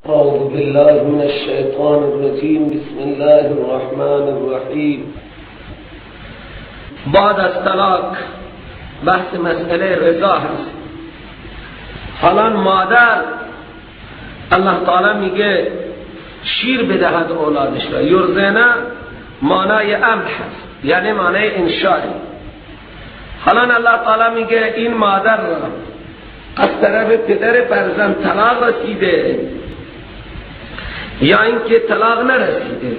أعوذ بالله من الشیطان الرجیم. بسم الله الرحمن الرحیم. بعد از طلاق بحث مسئله رضا هست. حالا مادر الله تعالی میگه شیر بدهد اولادش را. یرزنه معنای امر هست، یعنی معنای انشاء. حالا الله تعالی میگه این مادر را از طرف پدر فرزند طلاق رسیده یا اینکه طلاق نرسیده،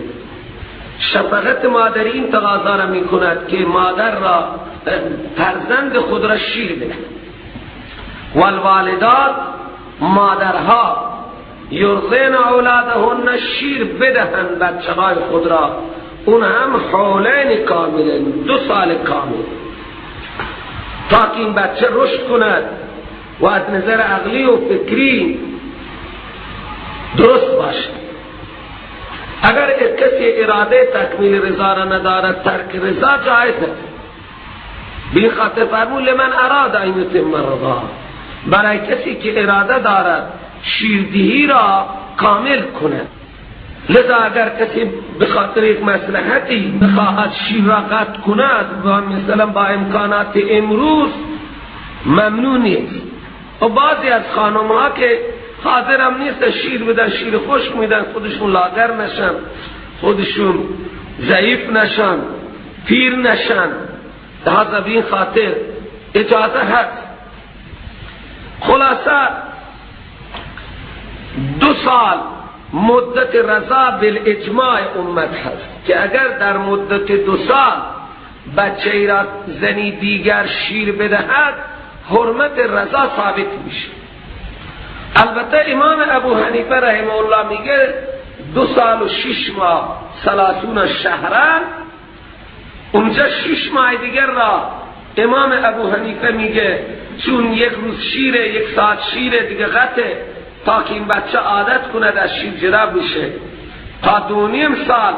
شفقت مادری این تقاضا را میکند که مادر را فرزند خود را شیر بده. والوالدات مادرها یرضین اولادهن شیر بدهند بچه های خود را، اون هم حولین کامل، 2 سال کامل، تا که این بچه رشد کند و از نظر عقلی و فکری درست باشه. اگر کسی اراده تکمیل رضا را ندارد، ترک رضا جایز است. به خاطر فرمود لمن اراد ان یتم الرضا، برای کسی که اراده دارد شیردهی را کامل کند. لذا اگر کسی به خاطر یک مصلحتی بخواهد شیر را قطع کند، و مثلا با امکانات امروز ممنوع نیست. و بعضی از خانم ها که حاضرم نیست شیر بدن، شیر خشک میدن، خودشون لاغر نشن، خودشون ضعیف نشن، پیر نشن، لذا به این خاطر اجازه هست. خلاصه 2 سال مدت رضا بالاجماع امت هست که اگر در مدت 2 سال بچه ای را زنی دیگر شیر بدهد، حرمت رضا ثابت میشه. البته امام ابو حنیفه رحمه الله میگه 2 سال و 6 ماه، 30 شهرا، اونجا 6 ماه دیگر را امام ابو حنیفه میگه چون یک روز شیره، 1 ساعت شیره دیگه قطعه، تا که این بچه عادت کند از شیر جدا بشه. تا 2.5 سال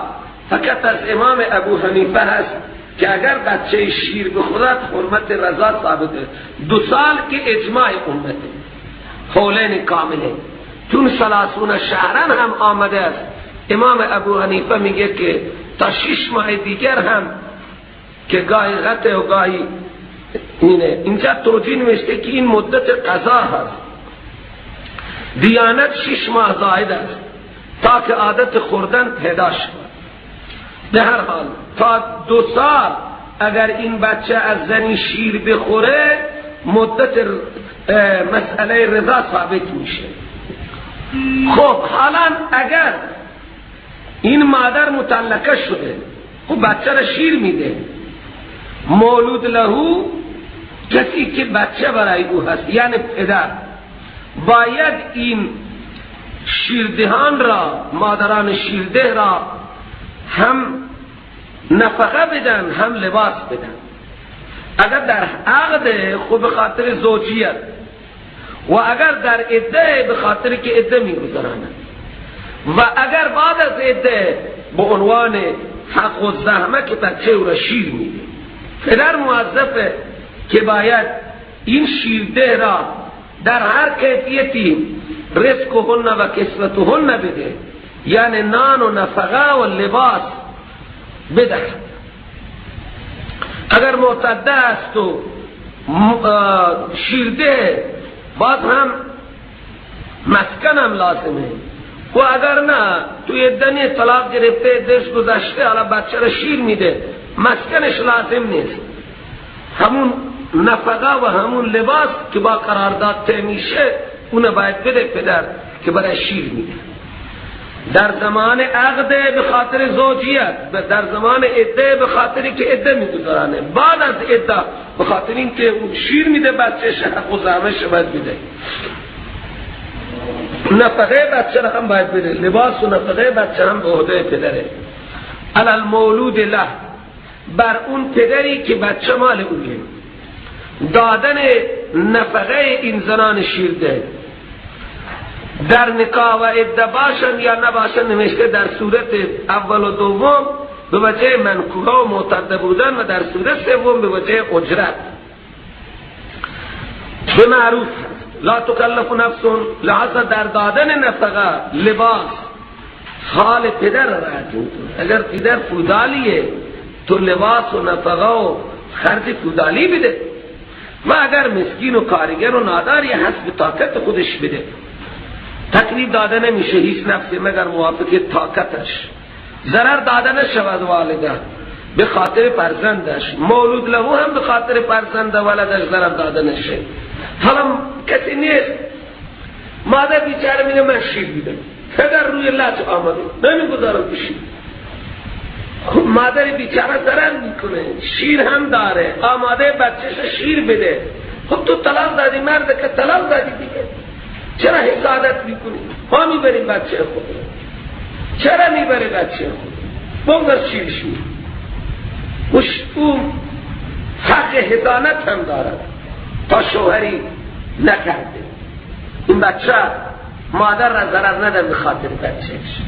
فقط از امام ابو حنیفه هست که اگر بچه شیر بخورد حرمت رضا ثابته. 2 سال که اجماع امته، حولین کامله. چون 30 شهرن هم آمده است، امام ابو حنیفه میگه که تا 6 ماه دیگر هم که گاهی قطع و گاهی اینه. اینجا توجیه نوشته که این مدت قضا هست. دیانت 6 ماه زائد است تا که عادت خوردن پیدا شود. به هر حال تا 2 سال اگر این بچه از زنی شیر بخوره، مدت مسئله رضا ثابت میشه. خب حالا اگر این مادر مطلقه شده، خب بچه را شیر میده، مولود لهو کسی که بچه برای او هست یعنی پدر، باید این شیردهان را، مادران شیرده را هم نفقه بدن هم لباس بدن. اگر در عقد خب به خاطر زوجیت، و اگر در عده به خاطر که عده میگذرانند، و اگر بعد از عده به عنوان حق و زحمه که بچه او را شیر میده، پدر موظفه که باید این شیرده را در هر کیفیتی رزقهن و کسوتهن بده، یعنی نان و نفقه و لباس بده. اگر معتده است و شیرده، باز هم مسکن هم لازمه. و اگر نه توی دنی طلاق گرفته، دش گذشته، حالا بچه را شیر میده، مسکنش لازم نیست، همون نفقه و همون لباس که با قرارداد طی میشه اون باید بده پدر که برای شیر میده. در زمان عقد به خاطر زوجیت، در زمان عده به خاطر که عده میگذرانه، بعد از عده به خاطر اینکه شیر میده بچهش، حق و زحمتش باید بده، نفقه بچه را هم باید بده، لباس و نفقه بچه هم به عهده پدره. علی المولود له، بر اون پدری که بچه مال اویه، دادن نفقه این زنان شیرده در نکاح و عده باشن یا نباشن، نوشته در صورت اول و دوم به وجه منکوحه و معتده بودن و در صورت سوم به وجه اجرت به معروف. لا تکلف نفس، لحاظا در دادن نفقه لباس حال پدر را رعایت. اگر پدر فودالیه تو لباس و نفقه و خرج فودالی بده، و اگر مسکین و کارگر و ناداری حسب طاقت خودش بده. تکلیف داده نمیشه هیچ نفسی مگر موافق طاقتش. ضرر داده نشود والده به خاطر فرزندش، مولود له هم به خاطر فرزند ولدش ضرر داده نشه. حالا کسی نیست، مادر بیچاره میگه من شیر میدم، پدر روی لج آمده نمیگذارم که شیر. خب مادر بیچاره ضرر میکنه، شیر هم داره، آماده بچهش شیر بده. خب تو طلاق دادی، مرد که طلاق دادی دیگه، چرا حسادت میکنی؟ ما میبریم بچه خود. چرا میبره بچه خود؟ بگذار شیرش میده. او حق حضانت هم دارد تا شوهری نکرده. این بچه مادر را ضرر نده به خاطر بچهش.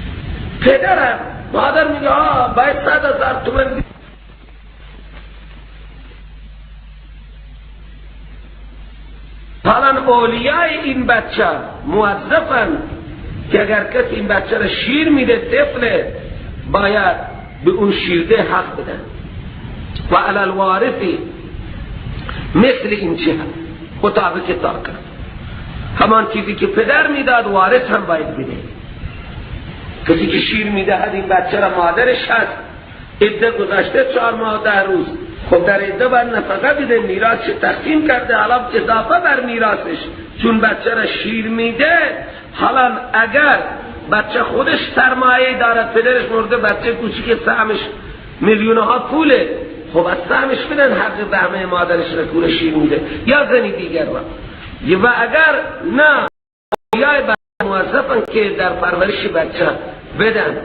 پدرم مادر میگه آه باید 100,000 تومن. حالا اولیای این بچه موظفن که اگر کسی این بچه را شیر میده طفل، باید به اون شیرده حق بدن. و علی الوارث مثل این چه مطابق طاقت، همان چیزی که پدر میداد وارث هم باید بده. کسی که شیر میدهد این بچه را مادرش هست، عده گذشته 4 ماه 10 روز، خب در عده باید نفقه بده، میراث تقسیم کرده، حالا اضافه بر میراثش چون بچه را شیر میده. حالا اگر بچه خودش سرمایه دارد، پدرش مرده، بچه کوچیک سهمش میلیون ها پوله، خب از سهمش بدن حق بهمه مادرش را کور شیر میده یا زنی دیگر را. و اگر نه، یا موظفن که در پرورش بچه بدن.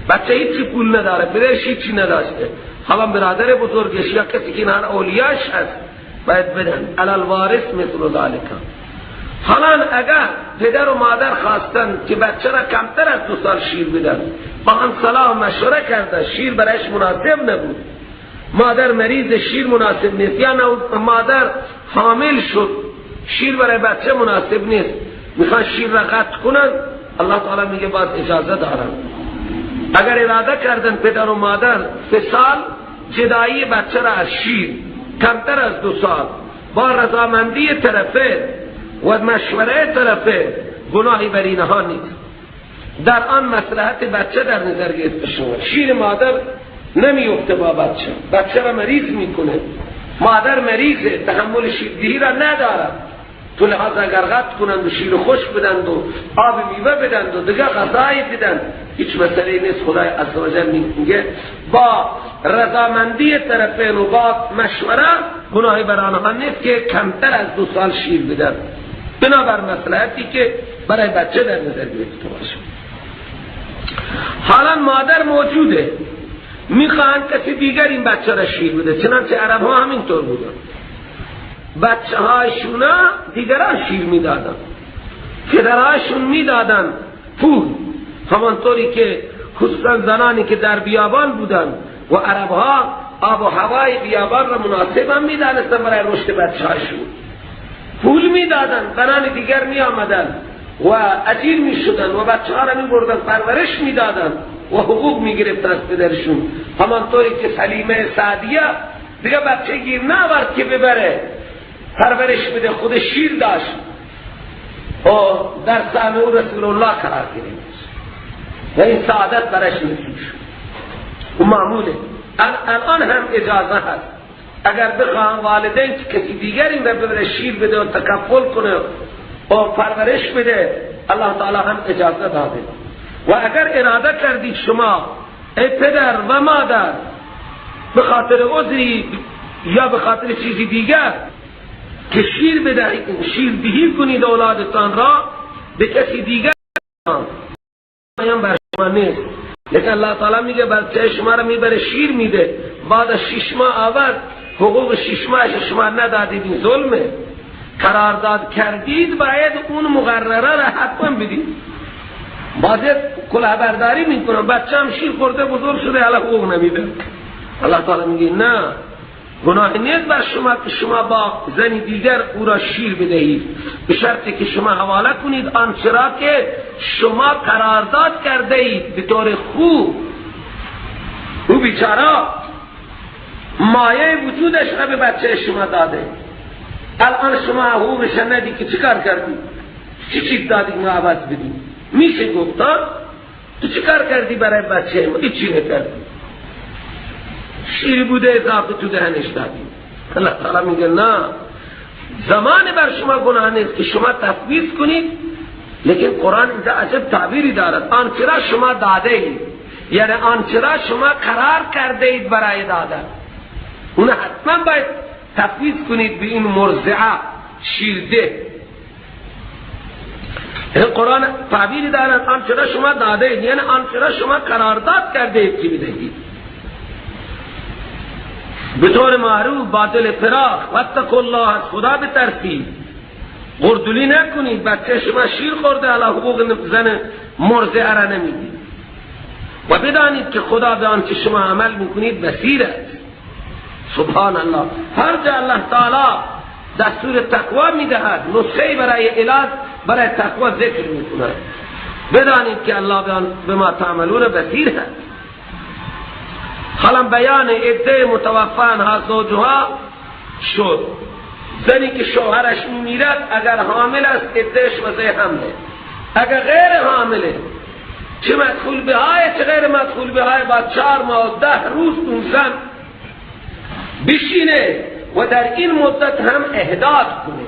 بچه هیچی پول نداره، پدرش هیچی نداشته، حالا برادر بزرگش یا کسی که اینها اولیاش هست باید بدن. علی الوارث مثل ذلک. حالا اگر پدر و مادر خواستن که بچه را کمتر از 2 سال شیر بدن، با هم صلاح و مشوره کرده، شیر برایش مناسب نبود، مادر مریض شیر مناسب نیست، یا مادر حامل شد شیر برای بچه مناسب نیست، میخوان شیر را قطع کنن، الله تعالی میگه باز اجازه دارن. اگر اراده کردن پدر و مادر فصال جدایی بچه را از شیر کمتر از 2 سال با رضامندی طرفه و مشوره طرفه، گناهی بر اینها نیست. در آن مصلحت بچه در نظر گرفته شود. شیر مادر نمیفته با بچه، بچه را مریض میکنه، مادر مریضه، تحمل شیردهی را ندارد. تو لحاظ اگر قطع کنند و شیر خشک بدند و آب میوه بدند و دیگه غذایی بدند، هیچ مسئله نیست. خدای عزوجل میگه با رضامندی طرفین و با مشوره گناهی بر آنها نیست که کمتر از 2 سال شیر بدن، بنابر مصلحتی که برای بچه در نظر گرفته باشه. حالا مادر موجوده، میخواهند کسی دیگر این بچه را شیر بده، چنانچه عرب ها همینطور بودن، بچه هایشونا دیگران شیر میدادن، پدرهایشون میدادن پول، همانطوری که خصوصا زنانی که در بیابان بودن و عرب ها آب و هوای بیابان را مناسب هم میدانستن برای رشد بچه هایشون، پول میدادن، زنان دیگر می آمدن و اجیر می شدن و بچه ها را می بردن پرورش می دادن و حقوق می گرفتن از پدرشون. همانطوری که سلیمه سعدیه دیگه بچه گیر نآورد که ببره پرورش بده، خود شیر داشت و در سهم او رسول الله قرار گرفت و این سعادت برش نصیب شد. و معموله الان هم اجازه هست اگر بخواهم والدین که کسی دیگری را ببره شیر بده و تکفل کنه و پرورش بده، الله تعالی هم اجازه داده. و اگر اراده کردید شما ای پدر و مادر به خاطر عذری یا به خاطر چیزی دیگر که شیر بدهید، شیر دهی کنید اولادتان را به کسی دیگر، هم بر شما نیست. لیکن الله تعالی میگه بچه شما را میبره شیر میده، بعد از 6 ماه آورد حقوق 6 ماهش شما ندادید، این ظلمه. قرارداد کردید باید اون مقرره را حتما بدید. باید کلاهبرداری میکنم، بچه هم شیر خورده بزرگ شده حالا حقوق نمیده. الله تعالی میگه نه، گناه نیست بر شما که شما با زن دیگر او را شیر بدهید، به شرطی که شما حواله کنید آنچه را که شما قرارداد کرده اید به طور خوب. او بیچاره مایه وجودش را به بچه شما داده، الان شما حقوقش ندی که چیکار کردی؟ چی چیز دادی ما عوض بدی؟ میشه گفت تو چیکار کردی برای بچه ما؟ هیچی نکردی، شیر بوده اضافه تو دهنش دادی. الله تعالی میگه نه، زمان بر شما گناه نیست که شما تفویض کنید، لیکن قرآن اینجا عجب تعبیری دارد، آنچه را شما داده اید، یعنی آنچه را شما قرار کرده اید برای دادن، اون حتما باید تفویض کنید به این مرضعه شیرده. این قرآن تعبیری دارد، آنچه را شما داده اید، یعنی آنچه را شما قرارداد کرده اید که بدهید به طور معروف با دل فراخ. واتقوا الله، از خدا بترسید، قردولی نکنید. بچه شما شیر خورده علی حقوق زن مرضعه را نمیدید، و بدانید که خدا به آنچه شما عمل میکنید بصیر است. سبحان الله، هر جا الله تعالی دستور تقوا میدهد، نسخه برای علاج برای تقوا ذکر میکند. بدانید که الله به ما تعملون بصیر است. حالا بیان عده متوفان ها زوجها شد. زنی که شوهرش میمیرد اگر حامل است عدهش وضع حمله، اگر غیر حامله چه مدخول به های چه غیر مدخول به های، با 4 ماه و 10 روز اون زن بشینه و در این مدت هم احداد کنه.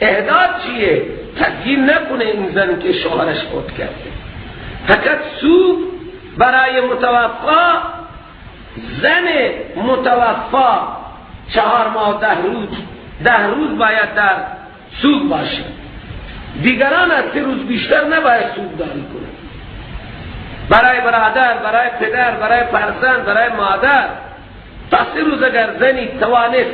احداد چیه؟ تزیین نکنه این زن که شوهرش فوت کرده. فقط سوگ برای متوفا، زن متوفا 4 ماه 10 روز، 10 روز باید در سوگ باشه. دیگران از 3 روز بیشتر نباید سوگ داری کنه. برای برادر، برای پدر، برای فرزند، برای مادر تا 3 روز اگر زنی توانست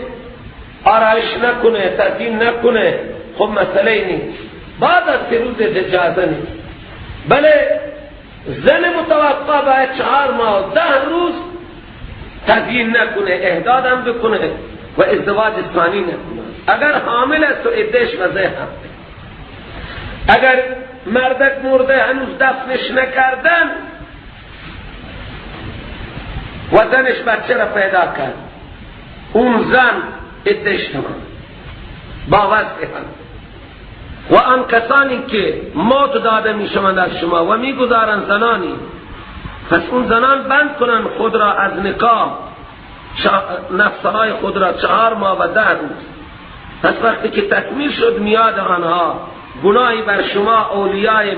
آرایش نکنه، تزیین نکنه، خب مسئله نیست. بعد از 3 روز اجازه نیست. بله زن متوفا باید 4 ماه 10 روز تزیین نکنه، احداد هم بکنه و ازدواج ثانی نکنه. اگر حامل است تو عدهش وضع حمله. اگر مردک مرده هنوز دفنش نکردن و زنش بچه را پیدا کرد، اون زن عدهش تمام با وضع حمله. و آن کسانی که موت داده می شوند از شما و میگذارند زنانی، پس اون زنان بند کنن خود را از نکاح، نفسهای خود را 4 ماه و 10 روز. پس وقتی که تکمیل شد میاد آنها، گناهی بر شما اولیای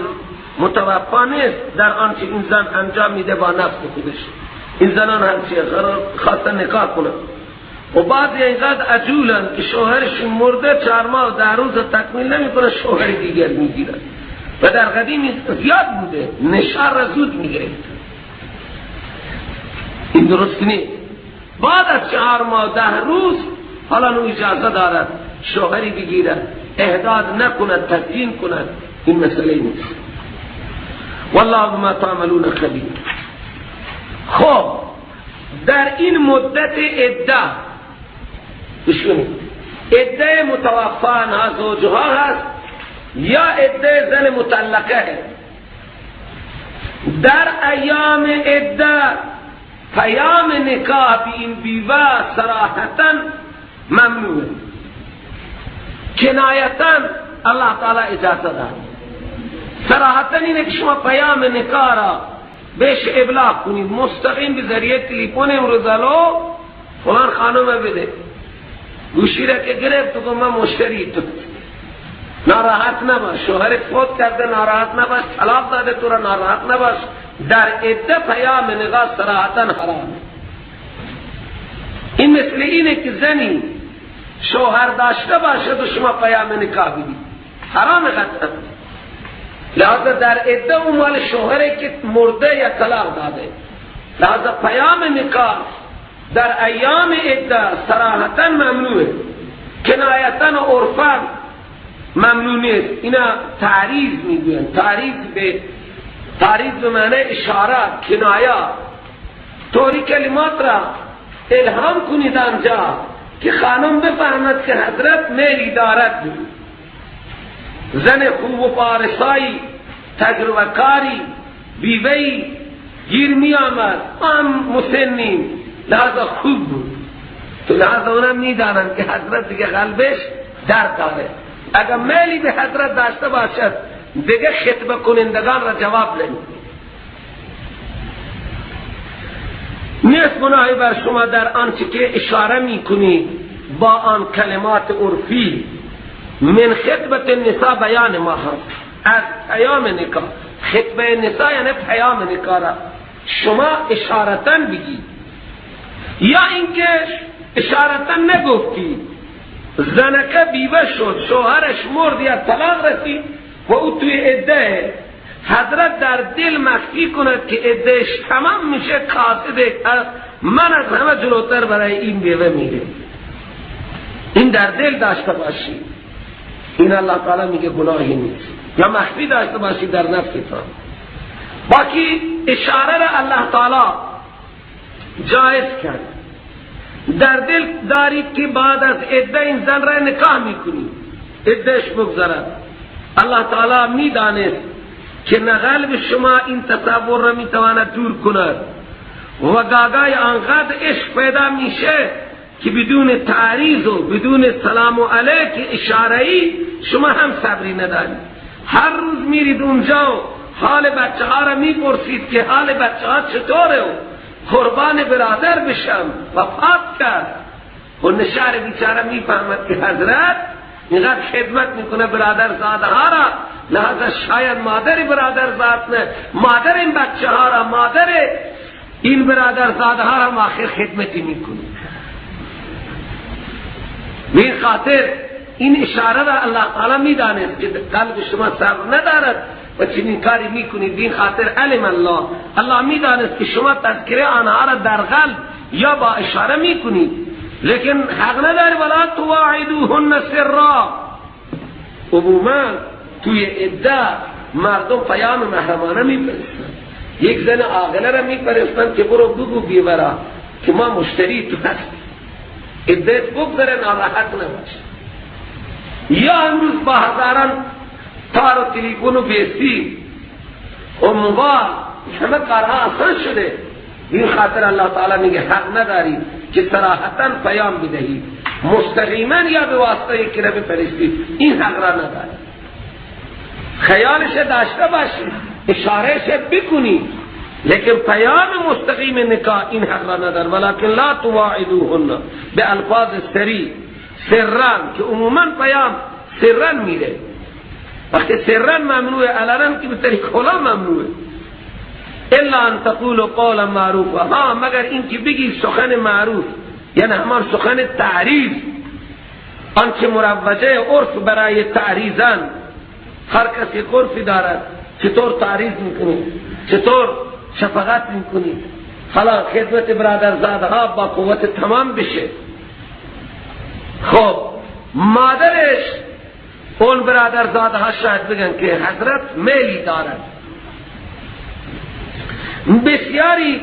متوفا نیست در آنچه این زن انجام میده با نفس خودش. این زنان همچی خواستن نکاح کنن و بعضی اینقدر عجولن که شوهرشون مرده 4 ماه و 10 روز تکمیل نمیکنه، شوهر دیگر میگیرن. و در قدیم زیاد بوده، نشار را زود میگرفت. این درست نیست. بعد از 4 ماه 10 روز حالا نو اجازه دارد شوهری بگیرد، احداد نکند، تزیین کند، این مسئله نیست. والله بما تعملون خبیر. خب در این مدت عده بشونید، عده متوفان ها زوجها هست یا عده زن مطلقه. در ایام عده پیام نکاح به این بیوه صراحتا ممنوعه، کنایتا الله تعالی اجازه داد. صراحتا اینه که شما پیام نکاح را بهش ابلاغ کنید، مستقیم به ذریعه تلفن امروز الو فلان خانم بده، گوشی را که گرفت تو من مشتری تو، ناراحت نباش، شوهرت فوت کرده ناراحت نباش، طلاق داده تو را ناراحت نباش. در عده پیام نکاح صراحتا حرامه. این مثل اینه که زنی شوهر داشته باشه و شما پیام نکاح بدید، حرام قطعا. لہذا در عده اون مال شوهره که مرده یا طلاق داده، لہذا پیام نکاح در ایام عده صراحتا ممنوعه، کنایتا و عرفا ممنوع نیست. اینا تعریض میگوین، تعریض به معنی اشاره، کنایه. طوری کلمات را الهام کنید آنجا که خانم بفهمد که حضرت میلی دارد. زن خوب و پارسایی، تجربه کاری، بیوهی گیر می آمد، هم مسنیم، لحظه خوب بود. تو لحظه اونم می دانند که حضرت دیگه قلبش درد داره. اگر میلی به حضرت داشته باشد دیگه خطبه کنندگان را جواب نمیده. نیست گناهی بر شما در آنچه که اشاره میکنی با آن کلمات عرفی. من خطبت النساء بیان ما هست از پیام نکاح. خطبه نساء یعنی پیام نکاح را شما اشارتاً بگید، یا اینکه اشارتاً نگفتی، زنکه بیوه شد، شوهرش مرد یا طلاق رسید و او توی عده، حضرت در دل مخفی کند که عدهش تمام میشه، قاصد من از همه جلوتر برای این بیوه میره. این در دل داشته باشی، این الله تعالی میگه گناهی نیست، یا مخفی داشته باشی در نفستان. باقی اشاره را الله تعالی جایز کرد. در دل دارید که بعد از عده این زن را نکاح میکنی، عدهش بگذرد. الله تعالی میدانست که نه قلب شما این تصور را میتواند دور کند و گاگای آنقدر عشق پیدا میشه که بدون تعریض و بدون سلام و علیک اشاره‌ای شما هم صبری ندارید. هر روز میرید اونجا و حال بچه ها را میپرسید که حال بچه ها چطوره و قربان برادر بشم وفات کرد. و نشار بیچاره میفهمد که حضرت اینقدر خدمت میکنه برادر زاده ها را، لحظه شاید مادر برادر زاد نه، مادر این بچه ها را، مادر این برادر زاده ها را آخر خدمتی میکنه. به خاطر این اشاره را الله تعالی میدانست که قلب شما صبر ندارد و چنین کاری میکنید. به این خاطر علم الله، الله میدانست که شما تذکره آنها را در قلب یا با اشاره میکنید، لیکن حق نداری ولا تواعدوهن سرا. عموما توی عده مردم پیام محرمانه میفرستند، یک زن عاقله را میفرستند که برو بگو بیورا که ما مشتری تو هستیم، عدت بگذره ناراحت نباش. یا امروز با هزاران تار و تلیفون و بیسی و موبایل همه کارها آسان شده. این خاطر الله تعالی میگه حق نداری که صراحتا پیام بدهی، مستقیما یا به واسطه یکی را بفرستی، این حق را نداری. خیالش داشته باشی، اشارهش بکنی، لیکن پیام مستقیم نکاح این حق را ندار. ولکن لا تواعدوهن به الفاظ سری سران که عموما پیام سران میره. وقتی سران ممنوعه، علنا که به طریق خلا ممنوعه. الا ان تقولوا قولا معروفا، ها مگر این که بگی سخن معروف، یعنی همان سخن تعریض، آنچه مروجه عرف برای تعریضن. هر کسی عرفی دارد، چطور تعریض میکنی، چطور شفقت میکنی، حالا خدمت برادرزادها با قوت تمام بشه. خب مادرش اون برادرزادها شاید بگن که حضرت میلی دارد. بسیاری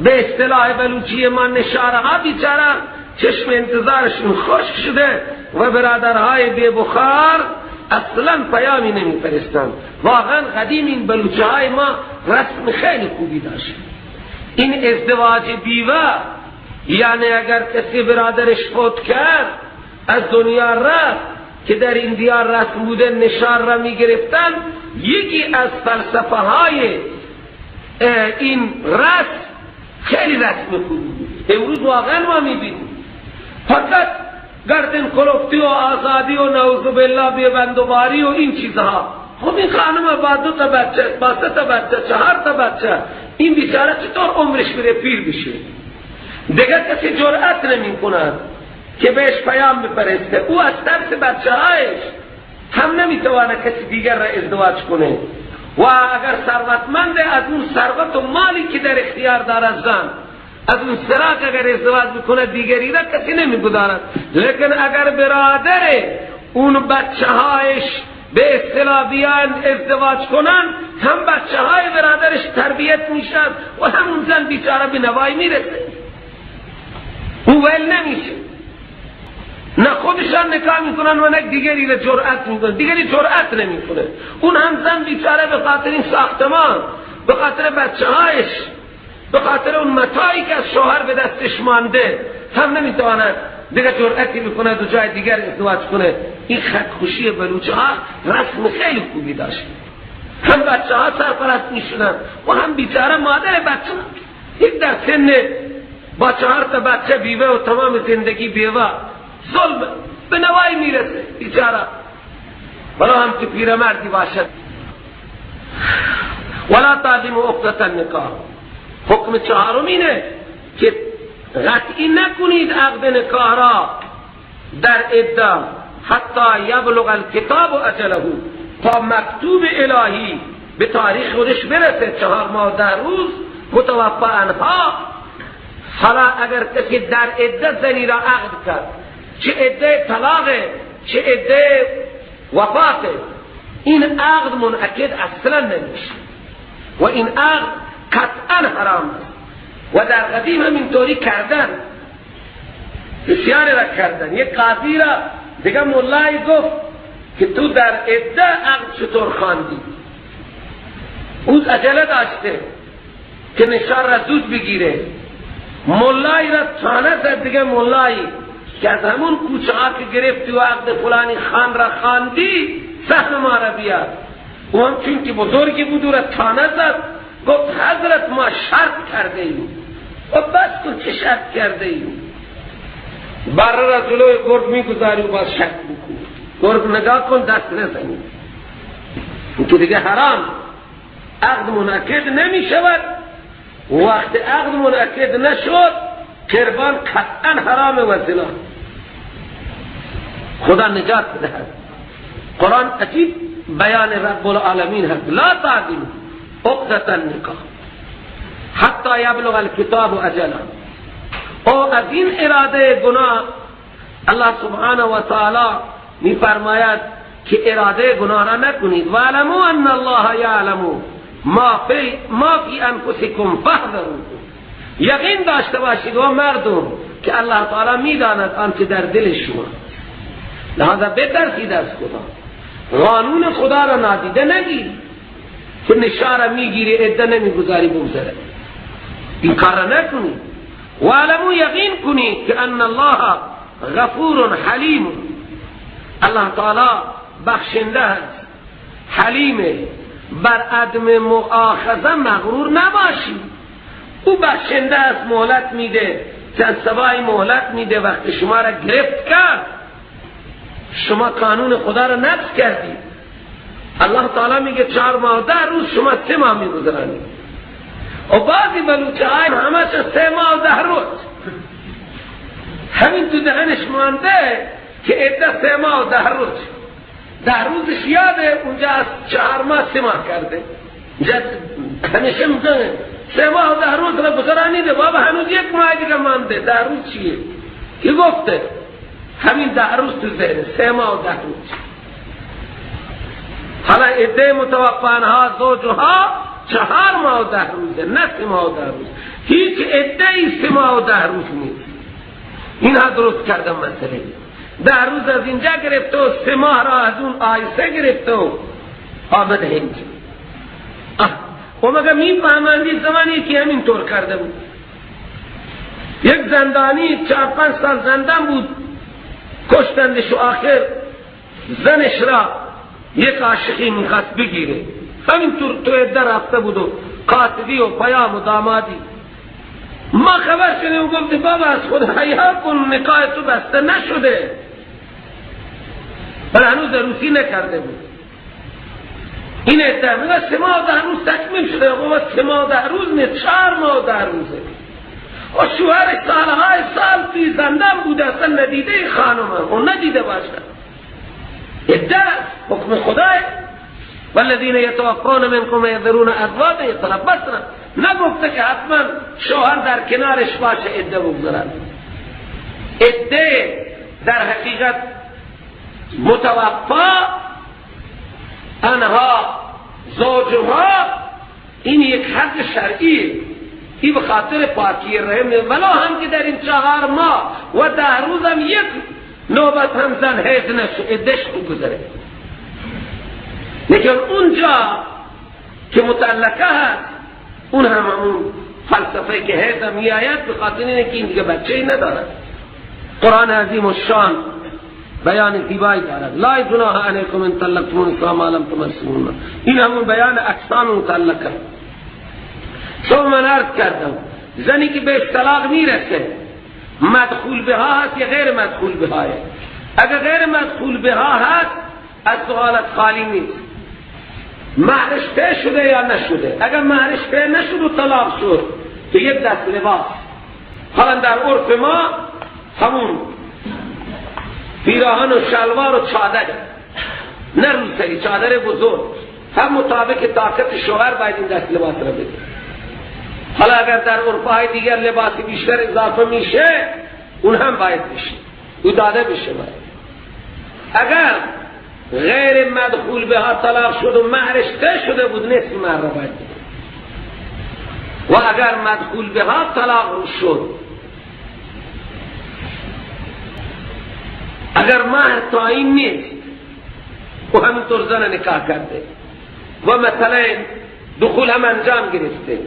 به اصطلاح بلوچی ما نشاره ها بیچاره چشم انتظارشون خشک شده و برادرهای بی بخار اصلا پیامی نمی فرستند. واقعا قدیم این بلوچه های ما رسم خیلی خوبی داشت. این ازدواج بیوه، یعنی اگر کسی برادرش فوت کرد از دنیا رفت، که در این دیار رسم بوده نشار را می گرفتن، یکی از فلسفه های این رسم خیلی رسم خوبی بود. امروز واقعا ما می بینیم فقط گردن کلفتی و آزادی و نعوذ بالله بی‌بندوباری و این چیزها. خب این خانم با 2 تا بچه، با 3 تا بچه، 4 تا بچه، این بیچاره چطور عمرش بره پیر بشه؟ دیگه کسی جرأت نمی کند که بهش پیام بفرسته. او از ترس بچه هایش هم نمیتوانه کسی دیگر را ازدواج کنه، و اگر ثروتمند از اون ثروت و مالی که در اختیار دارد زن از اون سراغ اگر ازدواج بکنه دیگری را کسی نمیگذارد. لیکن اگر برادر اون بچه هایش به اصطلاح بیان ازدواج کنن، هم بچه های برادرش تربیت میشن و هم اون زن بیچاره به نوایی میرسه، اون ول نمیشه. نه خودشان نکاح میکنن و نه دیگری را جرأت میکنن، دیگری جرأت نمیکنه. اون هم زن بیچاره به خاطر این ساختمان، به خاطر بچه هایش، به خاطر اون متاعی که از شوهر به دستش مانده، هم نمیتواند دیگه جرأتی بکنه دو جای دیگر ازدواج کنه. این خودکشی بلوچ ها رسم خیلی خوبی داشت، هم بچه ها سرپرست میشدن و هم بیچاره مادر بچه یک در سن با 4 تا بچه بیوه و تمام زندگی بیوه، ظلم به نوایی میرسه بیچاره، ولی هم که پیرمردی باشد. ولا تعظیم عقدة النکاح. حکم چهارم اینه که قطعی نکنید عقد نکاح را در عده حتی یبلغ الکتاب اجله، تا مکتوب الهی به تاریخ خودش برسه، 4 ماه 10 روز متوفى عنها. حالا اگر کسی در عده زنی را عقد کرد، چه عده طلاقه چه عده وفاته، این عقد منعقد اصلا نمیشه و این عقد قطعا حرام است. و در قدیم هم اینطوری کردن، بسیاری را کردن. یک قاضی را دیگه مولای گفت که تو در عده عقد چطور خواندی؟ او عجله داشته که نشان را زود بگیره. مولای را تانه زد دیگه مولایی که از همون کوچه ها که گرفتی و عقد فلانی خان را خواندی سهم ما را بیار. او هم چون که بزرگی بود او را تانه زد، گفت حضرت ما شرط کرده ایم. و بس کن چه شرط کرده ایم؟ بره را جلوی گرگ میگذاری و باز شرط بکن، گرگ نگاه کن دست نزنی، این که دیگه حرام. عقد منعقد نمی شود. وقت عقد منعقد نشد قربان قطعا حرام و زنا. خدا نجات بدهد. قرآن عجیب بیان رب العالمین هست. لا تعظیم عقدة النکاح حتی یبلغ الکتاب اجله. او از این اراده گناه الله سبحانه و تعالی می فرماید که اراده گناه را نکنید. وعلموا ان الله یعلم ما فی انفسکم فاحذروا. یقین داشته باشید و مردم که الله تعالی میداند آنچه در دل شما، لہذا بترسید از خدا. قانون خدا را نادیده نگیرید که نشاره میگیری عده نمیگذاری بگذره، این کار را نکنید. وعلموا یقین کنید که ان الله غفور حلیم. الله تعالی بخشنده است، حلیمه، بر عدم مؤاخذه مغرور نباشید. او بخشنده است، مهلت میده، چند سبایی مهلت میده. وقتی شما را گرفت کرد، شما قانون خدا را نقض کردید. الله تعالی میگه 4 ماه 10 روز شما 3 ماه میگذرانید. و بعضی بلوچه های همه 3 ماه 10 روز همین تو دهنش مانده که عده 3 ماه 10 روز، 10 روزش یاده اونجا از 4 ماه 3 ماه کرده. همیشه میگه 3 ماه 10 روز را گذرانیده، بابا هنوز 1 ماه دیگه مانده، 10 روز چیه؟ کی گفته؟ همین 10 روز تو ذهن 3 ماه 10 روز. حالا عده متوفانها زوجها 4 ماه 10 روزه، نه 3 ماه 10 روز. هیچ عده ای 3 ماه 10 روز نیست. اینها درست کردم مسئله. 10 روز از اینجا گرفته و 3 ماه را از اون آیسه گرفته و آمده اینجا. و مگه میفهمندی زمانی که همین طور کرده بود. یک زندانی 4-5 سال زندان بود، کشتندش و آخر زنش را یک عاشقی میخواست بگیره. همینطور تو عده رفته بود و قاصدی و پیام و دامادی. ما خبر شدیم و گفتیم بابا از خود حیا کن، نکاح تو بسته نشده، ولی هنوز عروسی نکرده بود. این عده میگه 3 ماه 10 روز تکمیل شده. بابا 3 ماه 10 روز نه، 4 ماه 10 روزه. و شوهرش سالهای سال توی زندان بوده، اصلا ندیده خانمم، اون ندیده باشه. عده حکم خدای. والذین یتوفون منکم یذرون ازواجا یتربصن نگفته که حتما شوهر در کنارش باشه عده بگذارد. عده در حقیقت متوفا انها زوجها، این یک حق شرعیه، این به خاطر پاکی رحم. ولا هم که در این 4 ماه و 10 روز هم یک نوبت هم زن حیض نشه، عدهش بگذره. لیکن اونجا که متعلقه هست، اون هم همون فلسفه که حیض هم میآید، به خاطر اینه که این دیگه بچه ای ندارد. قرآن عظیم الشان بیان زیبایی دارد، لا جناح علیکم ان طلقتم النساء ما لم تمسوهن. این همون بیان اقسام متعلقه. شما من عرض کردم زنی که به طلاق میرسه مدخول بها هست یا غیر مدخول بها؟ اگر غیر مدخول بها هست از حالت خالی نیست. مهرش طی شده یا نشده؟ اگر مهرش طی نشد و طلاق شد تو یک دست لباس، حالا در عرف ما همون پیراهن و شلوار و چادر، نه روسری، چادر بزرگ، هم مطابق طاقت شوهر باید این دست لباس را بده. حالا اگر در عرفهای دیگر لباس بیشتر اضافه میشه، اون هم باید بشه، او داده بشه باید. اگر غیر مدخول بها طلاق شد و مهرش طی شده بود، نصف مهر را باید بده. و اگر مدخول بها طلاق شد، اگر مهر تعیین نیست و همینطور زن نکاح کرده و مثلا دخول هم انجام گرفته،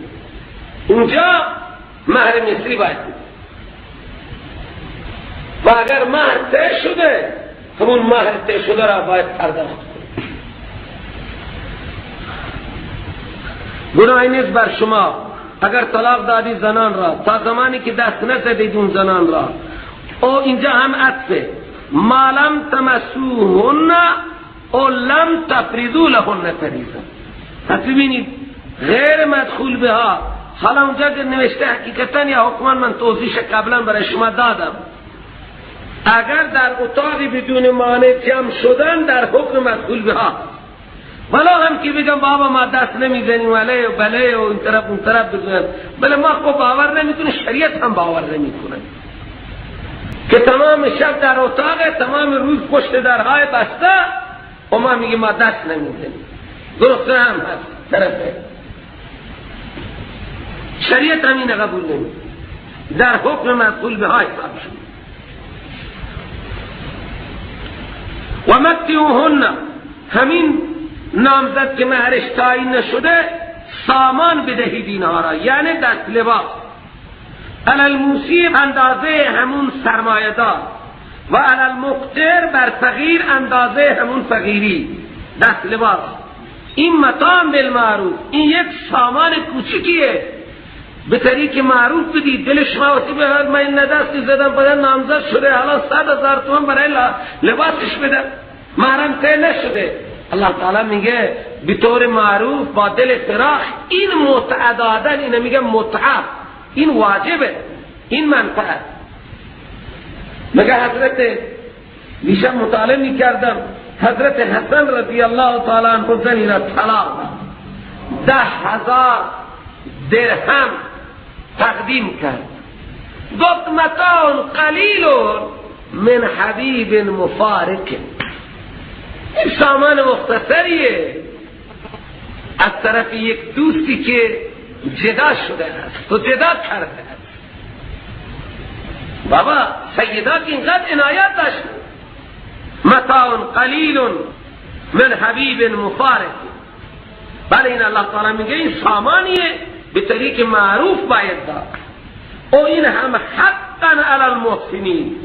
اونجا مهر مصری باید بده. و اگر مهر طی شده، همون مهر طی شده را باید پرداخت کنه. گناهی نیست بر شما اگر طلاق دادی زنان را تا زمانی که دست نزدید اون زنان را. او اینجا هم عطفه، ما لم تمسوهن او لم تفرضوا لهن فریضه. پس ببینید غیر مدخول بها، حالا اونجا که نوشته حقیقتا یا حکما، من توضیح قبلا برای شما دادم، اگر در اتاقی بدون مانع جمع شدن در حکم مدخول بها، ولا هم که بگم بابا ما دست نمیزنیم ولی و بله و این طرف اون طرف بزنن، بله ما خب باور نمیتونه، شریعت هم باور نمیکنه که تمام شب در اتاق، تمام روز پشت درهای بسته و ما میگیم ما دست نمیزنیم. درست هم هست طرفه، شریعت هم اینه قبول نمی، در حکم مدخول به های حساب شد. و متعوهن، همین نامزد که مهرش تعیین نشده سامان بدهید اینها را، یعنی دست لباس. علی الموسی اندازه همون سرمایه دار، و علی المقتر بر فقیر اندازه همون فقیری دست لباس. این متاع بالمعروف، این یک سامان کوچیکیه، به طریق معروف بدید. دل شما واسه به من این دستی زدم بعد نامزد شده، حالا 100,000 تومان برای لباسش بدم، محرم طی نشده. الله تعالی میگه به طور معروف با دل فراخ این متعه دادن، اینو میگه متعه، این واجبه، این منفعت. مگه حضرت دیشب مطالعه میکردم، حضرت حسن رضی الله تعالی عنه زنی را طلاق 10,000 درهم تقدیم کرد، گفت متاع قلیل من حبیب مفارق. این سامان مختصریه از طرف یک دوستی که جدا شده است و جدا کرده است. بابا سیدات اینقدر عنایت داشت. متاع قلیل من حبیب مفارق. بله این الله تعالی میگه این سامانیه به طریق معروف باید داد. او این هم حقا علی المحسنین،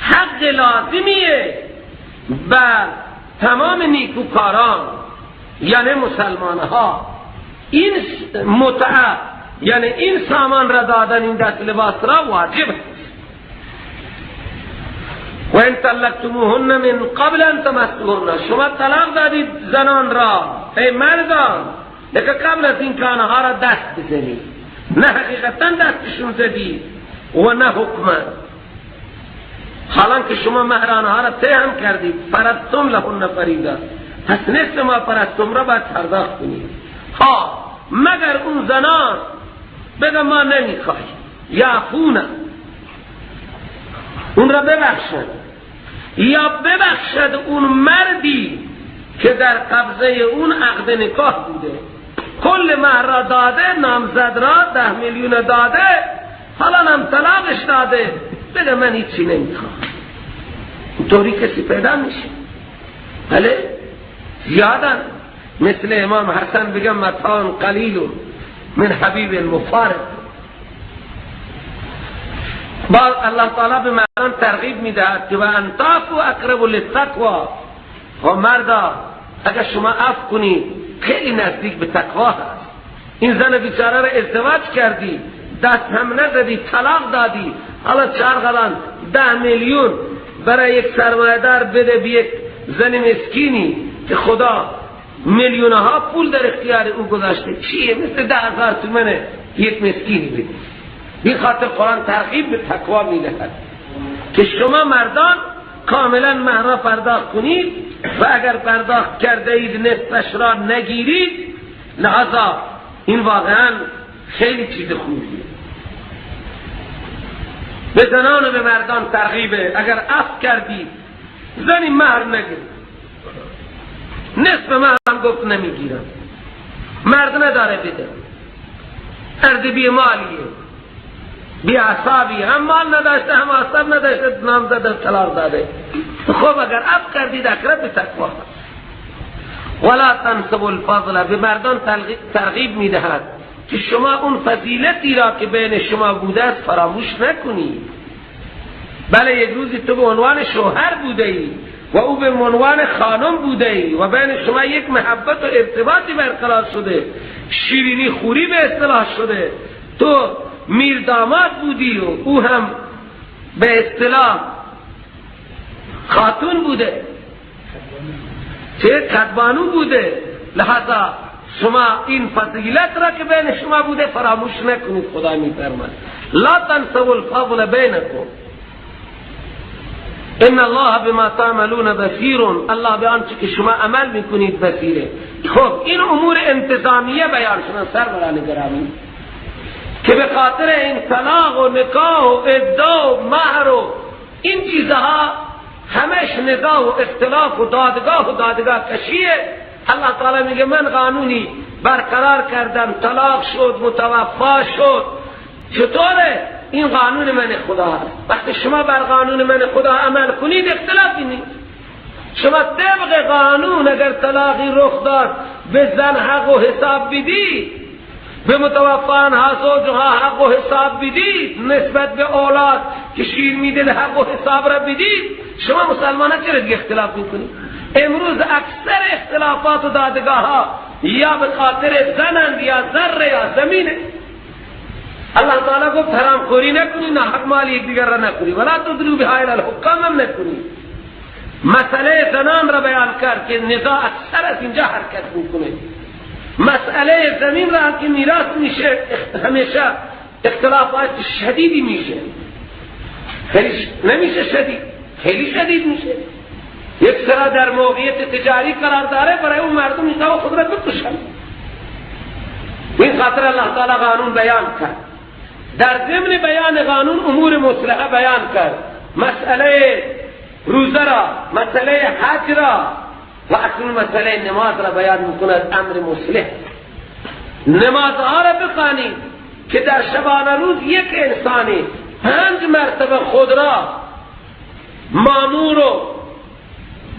حق لازمیه بر تمام نیکوکاران، یعنی مسلمان ها. این متعه یعنی این سامان را دادن، این دست لباس را واجب است. و ان طلقتموهن من قبل ان تمسوهن، شما طلاق دادید زنان را ای مردان، لیکن قبل از این که آنها را دست بزنید، نه حقیقتا دستشون زدید و نه حکما، حالا که شما مهر آنها را طی هم کردید، فرضتم لهن فریضه، پس نصف ما فرضتم را باید پرداخت کنید. ها مگر اون زنان بگه ما نمیخواهیم، یعفون، اون را ببخشد، یا ببخشد اون مردی که در قبضه اون عقد نکاح بوده، کل مهر را داده، نامزد را 10 میلیون داده، حالا هم طلاقش داده، بگه من هیچی نمیخوام. اینطوری کسی پیدا میشه؟ بله زیادن. مثل امام حسن بگم متان قلیل من حبیب مفارق. بعد الله تعالی به مردان ترغیب میدهد که و ان تعفوا اقرب للتقوی. و مردا اگر شما عفو کنید خیلی نزدیک به تقوا هست. این زن بیچاره را ازدواج کردی، دست هم نزدی، طلاق دادی، حالا چهار 10 میلیون برای یک سرمایه‌دار بده به یک زن مسکینی که خدا میلیون ها پول در اختیار او گذاشته، چیه؟ مثل 10,000 تومنه یک مسکینی بده. این خاطر قرآن ترغیب به تقوا میدهد که شما مردان کاملا مهر را پرداخت کنید و اگر پرداخت کرده اید نصفش را نگیرید. لذا این واقعا خیلی چیز خوبیه. به زنان و به مردان ترغیبه اگر عفو کردید زنی مهر نگیرید، نصف مهر هم گفت نمیگیرم، مرد نداره بده، مرد بی مالیه، بی اعصابی، هم مال نداشته هم اعصاب نداشته، نامزد طلاق داده. خب اگر عفو کردید اقرب به تقوا. ولا تنسبوا الفضل، به مردان ترغیب میدهد که شما اون فضیلتی را که بین شما بوده است فراموش نکنید. بله یک روزی تو به عنوان شوهر بوده ای و او به عنوان خانم بوده ای و بین شما یک محبت و ارتباطی برقرار شده، شیرینی خوری به اصطلاح شده، تو میر داماد بودی و او هم به اصطلاح خاتون بوده، چه کدبانو بوده. لحظه شما این فضیلت را که بین شما بوده فراموش نکنید. خدا میفرماید لا تنسوا الفضل بینکم ان الله بما تعملون بصیر. الله به آنچه که شما عمل میکنید بصیره. خب این امور انتظامیه بیان شدن سروران گرامی که به خاطر این طلاق و نکاح و ادعا و مهر و این چیزها همش نزاع و اختلاف و دادگاه و دادگاه کشیه. الله تعالی میگه من قانونی برقرار کردم، طلاق شد، متوفا شد، چطوره؟ این قانون من خدا هست. وقتی شما بر قانون من خدا عمل کنید اختلافی نیست. شما طبق قانون اگر طلاقی رخ داد به زن حق و حساب بدید، به متوفان ها زوجها حق و حساب بدید، نسبت به اولاد که شیر میده حق و حساب را بدید. شما مسلمان ها چرا دیگه اختلاف میکنید؟ امروز اکثر اختلافات و دادگاه ها یا به خاطر زنند یا ذره یا زمینه. الله تعالی گفت حرام خوری نکنی، ناحق مال یکدیگر را نکنی، ولا تدلوا بها الی الحکام هم نکنی. مسئله زنان را بیان کرد که نزاع اکثر از اینجا حرکت میکنه. مسئله زمین را که میراث میشه همیشه اختلافات شدیدی میشه، خیلی نمیشه شدید، خیلی شدید میشه. یک سرا در موقعیت تجاری قرار داره، برای اون مردم میخواه خود را بکشن. این خاطر الله تعالی قانون بیان کرد. در ضمن بیان قانون امور مصلحه بیان کرد، مسئله روزه را، مسئله حج را و اکنون مسئله نماز را بیان میکند. امر مصلح نمازها را بخوانید که در شبانه روز یک انسانی 5 مرتبه خود را مامور و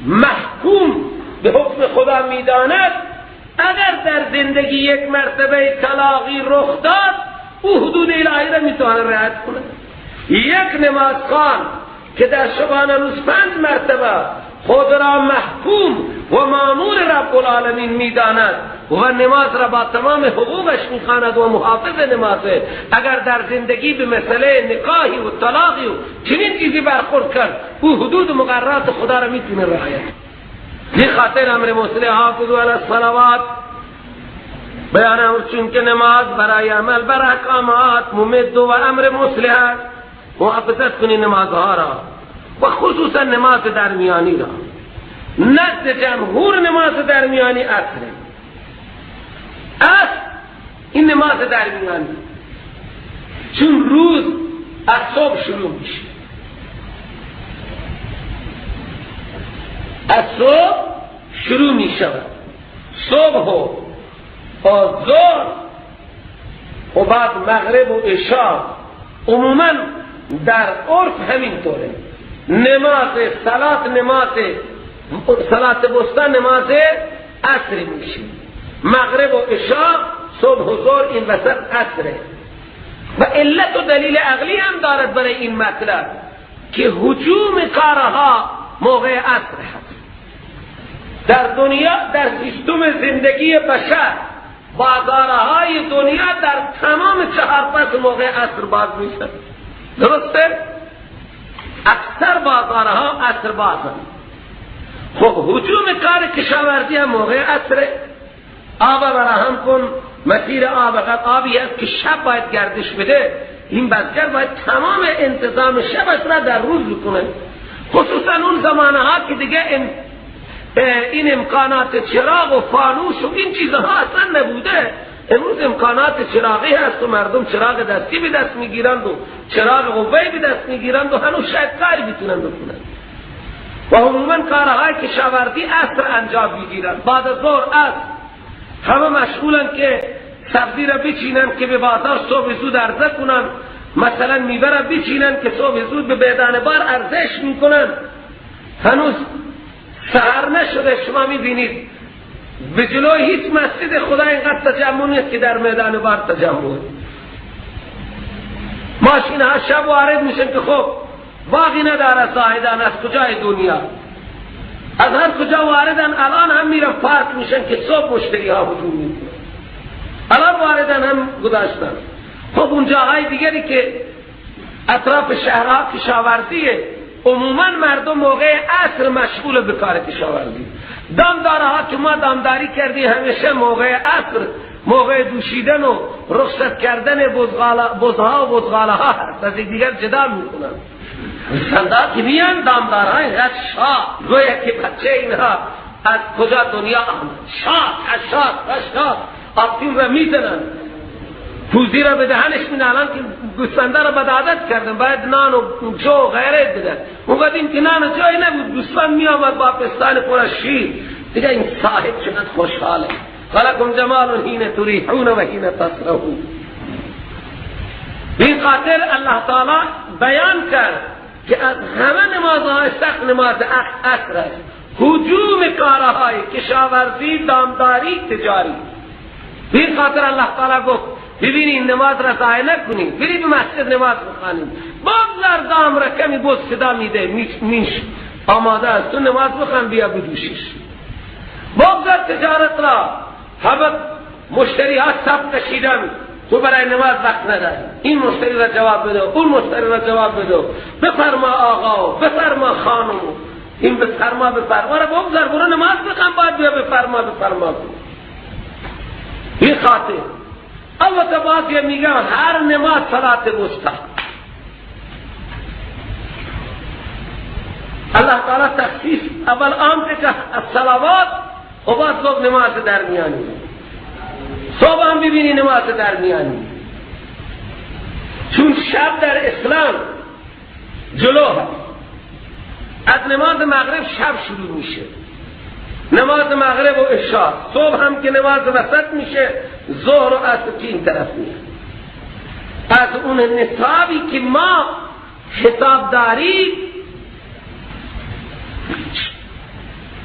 محکوم به حکم خدا میداند. اگر در زندگی یک مرتبه طلاقی رخ داد او حدود الهی را میتواند رعایت کند. یک نمازخوان که در شبانه روز 5 مرتبه خود را محکوم و مامور رب العالمین میداند و نماز را با تمام حقوقش میخواند و محافظ نمازه، اگر در زندگی به مسئله نکاحی و طلاقی و چنین چیزی برخورد کرد او حدود و مقررات خدا را میتونه رعایت. این خاطر امر مصلح حافظوا علی الصلوات بیان امر، چون که نماز برای عمل بر احکامات ممد و امر مصلح است. محافظت کنی نمازها را و خصوصا نماز درمیانی را. نزد جمهور نماز درمیانی عصر است. این نماز درمیانی، چون روز از صبح شروع میشه، از صبح شروع میشود، صبح و ظهر و بعد مغرب و عشاء. عموما در عرف همینطوره، نماز صلات، نماز صلات وسطی نماز عصر میشه، مغرب و عشاء، صبح و ظهر این وسط عصره. و علت و دلیل عقلی هم دارد برای این مطلب که هجوم کارها موقع عصر هست. در دنیا، در سیستم زندگی بشر، بازارهای دنیا در تمام چهار فصل موقع عصر باز میشه. درسته؟ اکثر بازارها عصر بازن. خب هجوم کار کشاورزی هم موقع عصره. آب براهم کن، مسیر آب، آبی است که شب باید گردش بده، این بزگر باید تمام انتظام شبش را در روز بکنه، خصوصا اون زمانه ها که دیگه این امکانات چراغ و فانوس و این چیزها اصلا نبوده. امروز امکانات چراغی هست و مردم چراغ دستی به دست میگیرند و چراغ قوه‌ای به دست میگیرند و هنوز شاید کاری بتونن بکنند. و عموما کارهای کشاورزی عصر انجام میگیرند، بعد از ظهر عصر همه مشغولن که سبزی را بچینن که به بازار صبح زود عرضه کنن، مثلا میوه را بچینن که صبح زود به میدان بار ارزش میکنن. هنوز سحر نشده شما میبینید به جلوی هیچ مسجد خدا اینقدر تجمع نیست که در میدان بار تجمع. ماشین ها شب وارد میشن که خب باقی نداره زاهدان از کجای دنیا، از هر کجا واردن، الان هم میرن پارک میشن که صبح مشتری ها هجوم میکنن، الان واردن هم گذاشتن. خب اون جاهای دیگری که اطراف شهرها کشاورزیه، عموما مردم موقع عصر مشغول به کار کشاورزی. دامدارها که ما دامداری کردیم همیشه موقع عصر، موقع دوشیدن و رخصت کردن بزها و بزغاله ها هست، از دیگر جدا میکنن. صندوق که میان دامدارها اینقدر شاد، گویا که بچه اینها از کجا دنیا آمد، شاد شاد شاد، آبتین را میزنن، پوزی را به دهنش مینالن که گوسفنده را بد عادت کردن، باید نان و جو و غیره بدن. اون قدیم که نان و جایی نبود، گوسفند می آمد با پستان پر از شیر، دیگه این صاحب چقدر خوشحاله. ولکم جمال حین تریحون و حین تسرحون. به این خاطر الله تعالی بیان کرد که از همه نمازهای سخت نماز عصر است. هجوم کارهای کشاورزی، دامداری، تجاری. به این خاطر الله تعالی گفت ببینید نماز را ضایع نکنید، برید به مسجد نماز بخوانید. بگذار دام را کمی بز صدا میده، میش آماده است، تو نماز بخوان بیا بدوشش. بگذار تجارت را، همه مشتری ها صف کشیدن، تو برای نماز وقت نداری، این مشتری را جواب بده، اون مشتری را جواب بده، بفرما آقا، بفرما خانم، این بفرما بفرما را بگذار، برو نماز بخوان، باید بیا بفرما بفرما. این خاطر البته بعضی میگن هر نماز صلات وسطی. الله تعالی تخصیص اول عام که الصلوات و بعد گفت نماز درمیانی. صبح هم ببینی نماز درمیانی، چون شب در اسلام جلو هست. از نماز مغرب شب شروع میشه، نماز مغرب و عشاء، صبح هم که نماز وسط میشه، ظهر و عصر که این طرف میاد. از اون نصابی که ما حساب داریم،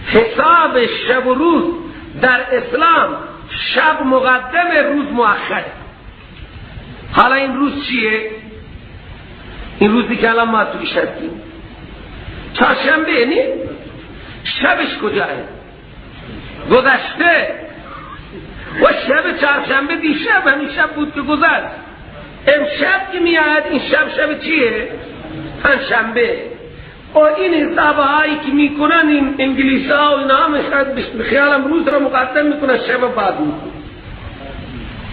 حساب شب و روز در اسلام شب مقدم، روز مؤخره. حالا این روز چیه؟ این روزی که الان ما تویش هستیم چهارشنبه، نی؟ شبش کجاه؟ گذشته. و شب چهارشنبه دیشب همین شب بود که گذشت. امشب که میاد این شب شب چیه؟ پنجشنبه. و این حساب هایی که میکنن این انگلیس ها و اینا هم به خیالم روز را مقدم میکنن، شب بعد میکنن.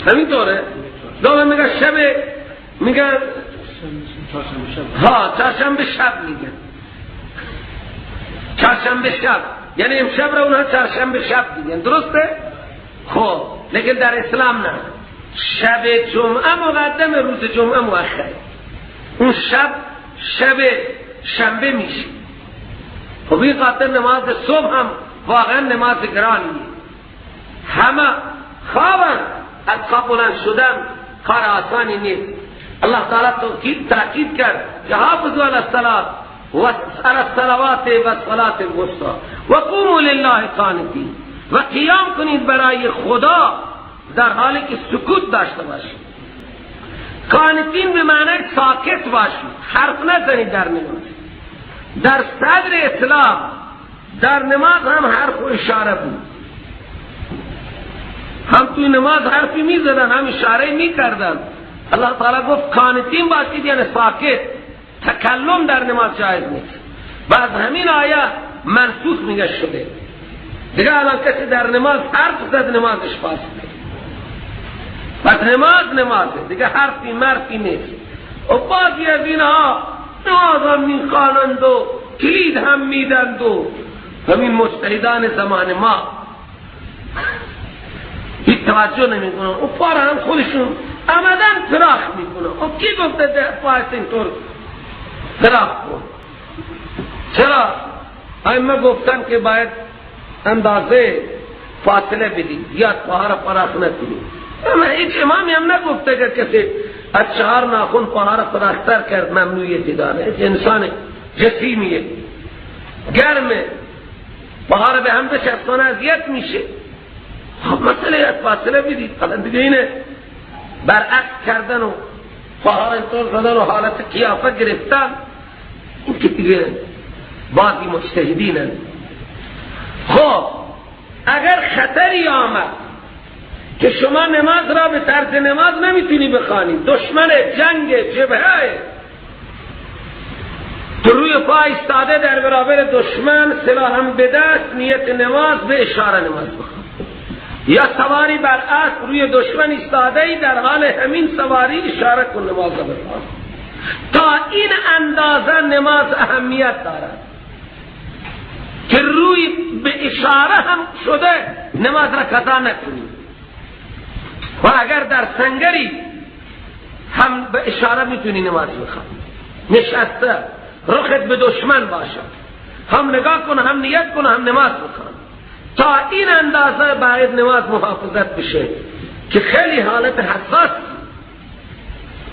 همینطوره؟ دوم میگن شب، میگن ها چهارشنبه شب، میگن چهارشنبه شب، یعنی امشب را اونها چهارشنبه شب میگن، درسته؟ خب لیکن در اسلام نه. شب جمعه مقدم، روز جمعه مؤخره. اون شب شب شنبه میشه. خب این خاطر نماز صبح هم واقعا نماز گرانیه، همه خوابن، از خواب بلند شدن کار آسانی نیست. الله تعالی تاکید کرد که حافظوا علی الصلاة و علی الصلوات و الصلاة الوسطی و قوموا لله قانتین، و قیام کنید برای خدا در حالی که سکوت داشته باشید. قانتین به معنی ساکت باشید، حرف نزنید در نماز. در صدر اسلام در نماز هم حرف و اشاره بود، هم توی نماز حرفی میزدن هم اشاره میکردن. الله تعالی گفت قانتین باشید، یعنی ساکت، تکلم در نماز جایز نیست. بعد همین آیه منسوخ میگه شده دیگه، الان کسی در نماز حرف زد نمازش فاسده. پس نماز نمازه دیگه، حرفی مرفی نیست. و بعضی از اینها نماز هم میخوانند و کلید هم میدند و همین مجتهدان زمان ما هیچ توجه نمیکنن و پارا هم خودشون عمدن فراخ میکنن. و کی گفته پایت اینطور فراخ کن؟ چرا؟ ائمه گفتن که باید اندازه فاصله بدی، زیاد پاها را فراخ نکنی. اما هیچ امامی هم نگفته که کسی از 4 ناخن پاها را فراختر کرد ممنوعیتی داره. هیچ انسان جسیمیه، گرمه، پاها را به هم بچسبانه اذیت میشه. خب مسئله از فاصله بدید. الان دیگه اینه برعکس کردن و پاها را اینطور زدن و حالت قیافه گرفتن، این که دیگه بعضی مجتهدینن. خب اگر خطری آمد که شما نماز را به طرز نماز نمیتونی بخوانی، دشمن جنگ جبهه، تو روی پا ایستاده در برابر دشمن، سلاح هم به دست، نیت نماز به اشاره نماز بخوان، یا سواری بر اسب روی دشمن ایستاده ای، در حال همین سواری اشاره کن نماز را بخوان. تا این اندازه نماز اهمیت دارد که روی به اشاره هم شده نماز را قضا نکنی. و اگر در سنگری هم به اشاره میتونی نماز بخوانی، نشسته رخت به دشمن باشد، هم نگاه کن، هم نیت کن، هم نماز بخوان. تا این اندازه باید نماز محافظت بشه که خیلی حالت حساس.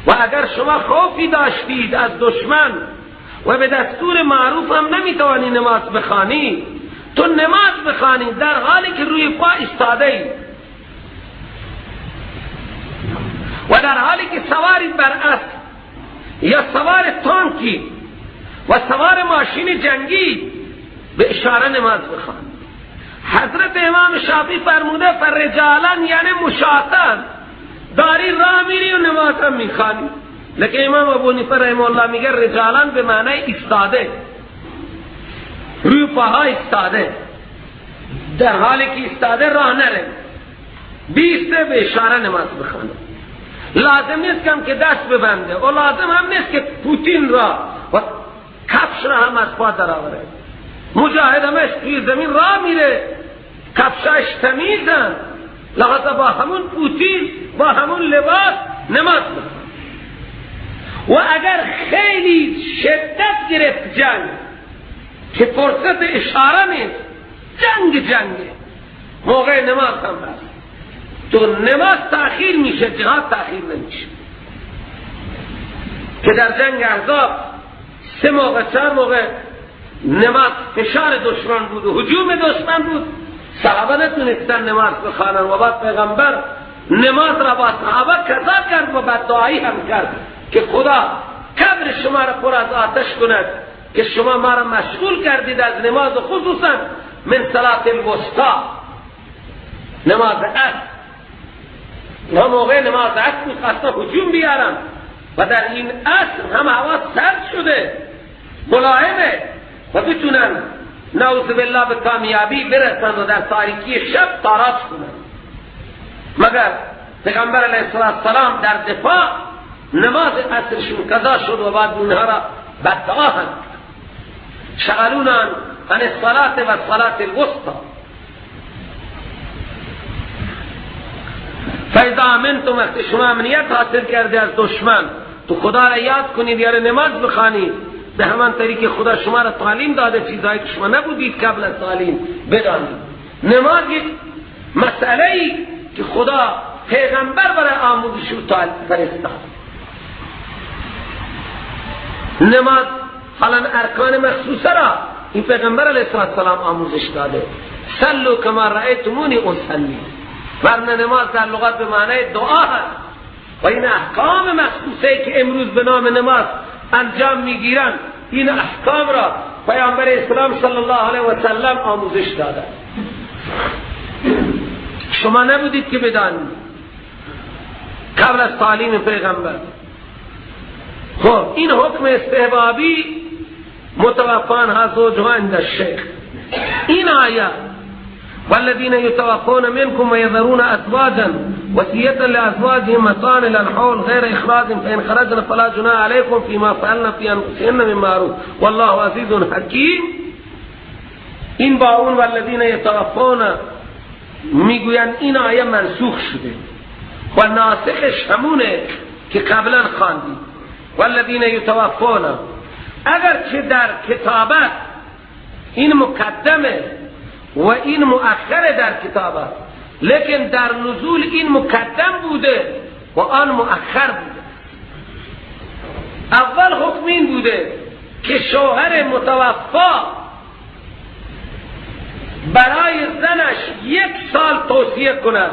و اگر شما خوفی داشتید از دشمن و به دستور معروف هم نمیتوانی نماز بخوانی، تو نماز بخوانی در حالی که روی پا ایستاده ای و در حالی که سواری بر اسب یا سوار تانکی و سوار ماشین جنگی، به اشاره نماز بخوان. حضرت امام شافعی فرموده فرجالن یعنی مشاتن، داری راه میری و نماز هم میخوانی. لیکن امام ابو حنیفه رحمه الله میگه رجالن به معنی ایستاده، روی پاها ایستاده، در حالی که ایستاده راه نره، بیسته به اشاره نماز بخوانه. لازم نیست کم که دست ببنده و لازم هم نیست که پوتین را و کفش را هم از پا در آوره. مجاهد همش توی زمین راه میره، کفشاش تمیزن، لحظه با همون پوتین با همون لباس نماز بخوان. و اگر خیلی شدت گرفت جنگ که فرصت اشاره نیست، جنگ جنگه، موقع نماز هم هست، تو نماز تأخیر میشه، جهاد تأخیر نمیشه. که در جنگ احزاب 3 موقع 4 موقع نماز فشار دشمن بود و هجوم دشمن بود، صحابه نتونستن نماز بخوانن و بعد پیغمبر نماز را با صحابه قضا کرد و بددعایی هم کرد که خدا قبر شما را پر از آتش کند که شما ما را مشغول کردید از نماز، خصوصا من صلاة الوسطی، نماز عصر. و موقع نماز عصر میخواستن هجوم بیارن و در این عصر هم هوا سرد شده، ملائمه و بتونن نعوذ بالله به کامیابی برسند و در تاریکی شب تاراج کنند. مگر پیغمبر علیه السلام در دفاع نماز عصرشون قضا شد و بعد اونها را بدعا هم شغلونا عن الصلاة و الصلاة الوسطى. فاذا امنتم، وقتی شما امنیت حاصل کرده از دشمن، تو خدا را یاد کنید یا نماز بخوانید به همان طریق خدا شما را تعلیم داده، چیزهایی که شما نبودید قبل از تعلیم بدانید. نماز یک مسئله ای که خدا پیغمبر برای آموزش او فرستاد. نماز حالا ارکان مخصوصه را این پیغمبر علیه السلام آموزش داده. صلوا کما رأیتمونی اصلی، ورنه نماز در لغت به معنی دعا هست و این احکام مخصوصه که امروز به نام نماز انجام میگیرن، این احکام را پیامبر اسلام صلی الله علیه و سلم آموزش داده. شما نبودید که بدانید قبل از تعلیم پیغمبر. خب این حکم استحبابی متوفان ها زوجها عند الشیخ. این آیه والذین یتوفون منکم ویذرون ازواجا وصیة لازواجهم متاعا الی الحول غیر اخراج فان خرجن فلا جناح علیکم فيما فعلن في انفسهن من معروف والله عزیز حکیم. این با اون والذین یتوفون میگویند این آیه منسوخ شده و ناسخش همونه که قبلا خواندیم والذین یتوفون. اگر که در کتابت این مقدمه و این مؤخره در کتابت، لیکن در نزول این مقدم بوده و آن مؤخر بوده. اول حکم این بوده که شوهر متوفا برای زنش 1 سال توصیه کند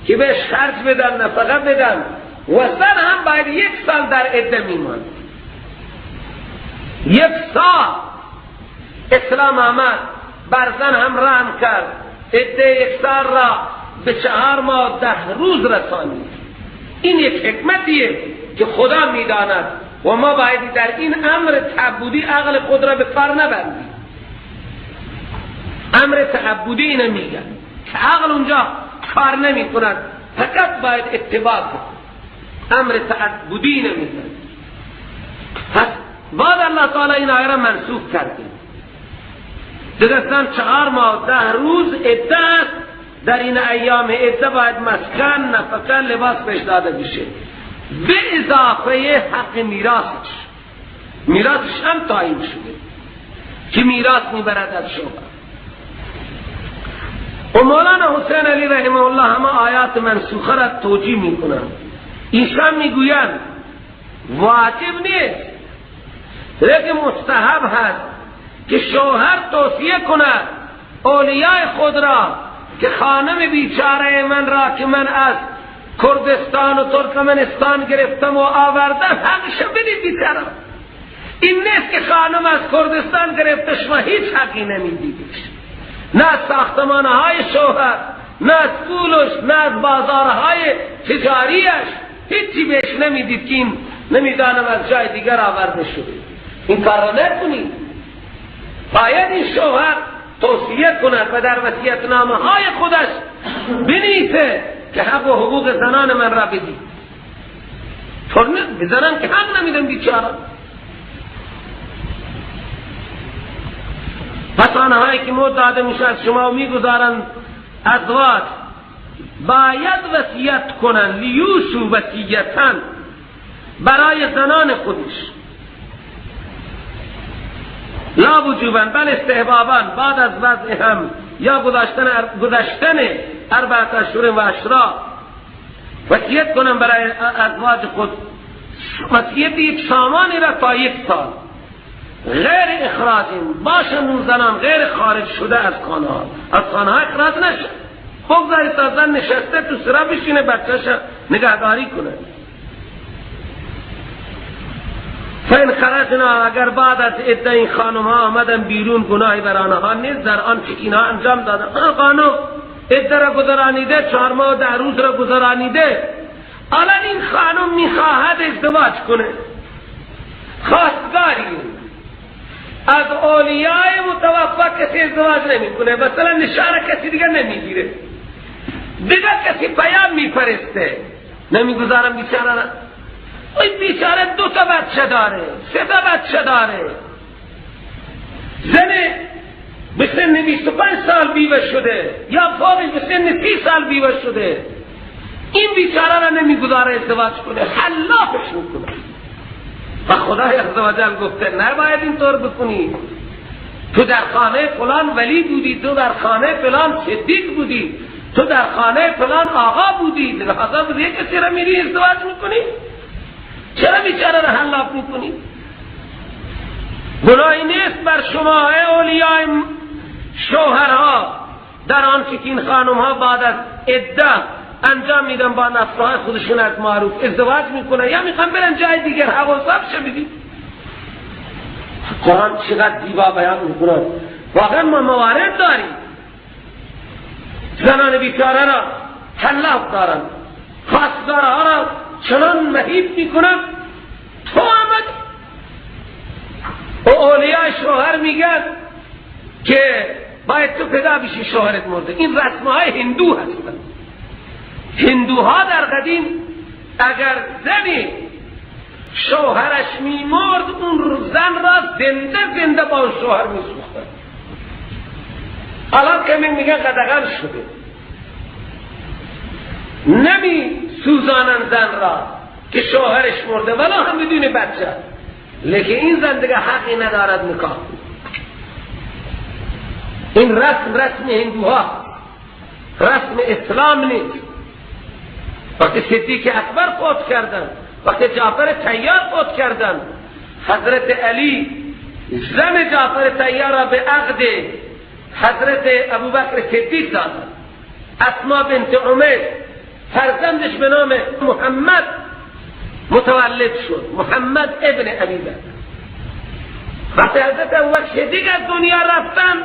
که بهش خرج بدن، نفقه بدن، و زن هم باید 1 سال در عده میماند. 1 سال اسلام آمد بر زن هم رحم کرد، عده 1 سال را به 4 ماه 10 روز رسانید. این یک حکمتیه که خدا میداند و ما باید در این امر تعبدی عقل خود را به کار نبندیم. امر تعبدی اینو میگن که عقل اونجا کار نمی کند، فقط باید اتباع کند. امر تعبدی اینو میگن. پس بعد الله تعالی این آیه را منسوخ کرده. دیگه 4 ماه 10 روز عده است. در این ایام عده باید مسکن، نفقه، لباس بهش داده بشه، به اضافه حق میراثش. میراثش هم تعیین شده که میراث میبرد از شوهر. و مولانا حسین علی رحمه الله همه آیات منسوخه را توجیه میکنند. ایشان میگویند واجب نیست، لیکن مستحب هست که شوهر توصیه کند اولیاء خود را که خانم بیچاره من را که من از کردستان و ترکمنستان گرفتم و آوردم حقش بدید بیچاره. این نیست که خانم از کردستان گرفته شما هیچ حقی نمیدیدش، نه از ساختمانهای شوهر، نه از پولش، نه از بازارهای تجاریش، هیچی بهش نمیدید که این نمیدانم از جای دیگر آورده شده. این کار را نکنید. باید این شوهر توصیه کند و در وصیت‌نامه های خودش بنویسه که حق و حقوق زنان من را بدید. به زنان که حق نمیدم بیچاره. پس آنهایی که موت داده میشه از شما و میگذارند ازواج، باید وصیت کنند، لیوسو وصیتن، برای زنان خودش، لا وجوبا بل استحبابا، بعد از وضع هم یا گذشتن 4 اشهر و عشرا وصیت کنن برای ازواج خود، وصیت یک سامانی را تا 1 سال غیر اخراج باشن اون زنان، غیر خارج شده از خانه ها، از خانه ها اخراج نشه، بگذارید تا زن نشسته تو سرا بشینه بچه‌ش نگهداری کنه. فین خرجنا، اگر بعد از عده این خانم ها آمدن بیرون گناهی بر آنها نیست در آن که اینها انجام دادن. آن خانم عده را گذرانیده، 4 ماه 10 روز را گذرانیده، الان این خانم میخواهد ازدواج کنه، خواستگاری از اولیای متوفا کسی ازدواج نمیکنه، مثلا نشانه کسی دیگر نمیگیره، دیگر کسی پیام میفرسته، نمیگذارم بیچاره را. این بیچاره 2 تا بچه داره، 3 تا بچه داره، زن به سن 25 سال بیوه شده یا فوقش به سن 30 سال بیوه شده، این بیچاره را نمیگذاره ازدواج کنه، حلافش میکنه. و خدای عزوجل گفته نباید اینطور بکنی، تو در خانه فلان ولی بودی، تو در خانه فلان صدیق بودی، تو در خانه فلان آقا بودی، لذا به کسی را میری ازدواج میکنی؟ چرا بیچاره را حلاف میکنی؟ گناهی نیست بر شما ای اولیای شوهرها در آنچه که این خانم ها بعد از عده انجام میدن با نفسهای خودشون از معروف ازدواج میکنن یا میخوان برن جای دیگر حواساب شه بدید. قرآن چقدر زیبا بیان میکنه. واقعا ما موارد داریم زنان بیچاره را حلاف دارن، خواستگارها را چنان مهیب میکنن، تو آمد و اولیای شوهر میگن که باید تو پیدا بشی شوهرت مرده. این رسمهای هندو هستن. هندوها در قدیم اگر زنی شوهرش میمرد اون زن را زنده زنده با اون شوهر میسوختن. الان که میگن قدغن شده، نمی سوزانن زن را که شوهرش مرده ولی هم بدون بچه، لیکن این زن دیگه حقی ندارد نکاح. این رسم رسم هندوها، رسم اسلام نیست. وقتی صدیق اکبر فوت کردن، وقتی جعفر طیار فوت کردن، حضرت علی زن جعفر طیار را به عقد حضرت ابوبکر صدیق دادن. اسما بنت عمیر فرزندش به نام محمد متولد شد، محمد ابن ابی بکر. وقتی حضرت ابوبکر صدیق از دنیا رفتن،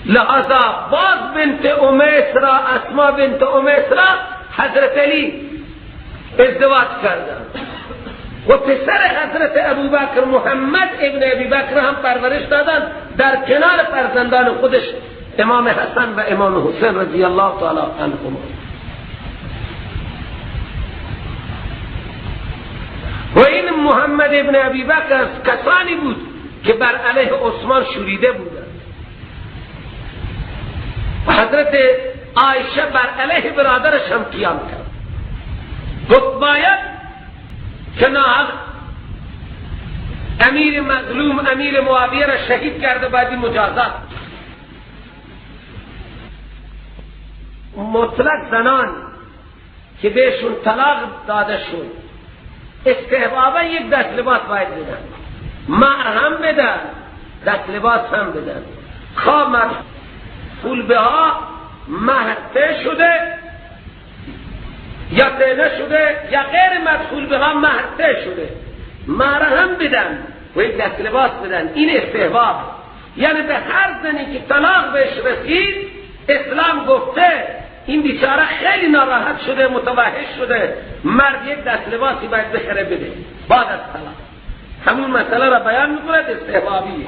لہذا باز بنت امیس را، اسما بنت امیس را حضرت علی ازدواج کردن و پسر حضرت ابوبکر محمد ابن ابی بکر هم پرورش دادن در کنار فرزندان خودش امام حسن و امام حسین رضی الله تعالی عنهما. و این محمد ابن ابی بکر از کسانی بود که بر علیه عثمان شوریده بودند. و حضرت عایشه بر علیه برادرش هم قیام کرد، گفت باید که ناحق امیر مظلوم امیر معاویه را شهید کرده، باید مجازات. مطلق زنان که بهشون طلاق داده شد استحبابا یک دست لباس باید بدن، مهر هم بدن، دست لباس هم بدن. خواه مدخول به ها مهر طی شده یا طی نشده یا غیر مدخول به ها مهر طی شده، مهر هم بدن و یک دست لباس بدن. این استحباب، یعنی به هر زنی که طلاق بهش رسید اسلام گفته این بیچاره خیلی ناراحت شده، متوحش شده، مرد یک دست لباسی باید بخره بده بعد از طلاق. همون مسئله را بیان میکند، استحبابیه.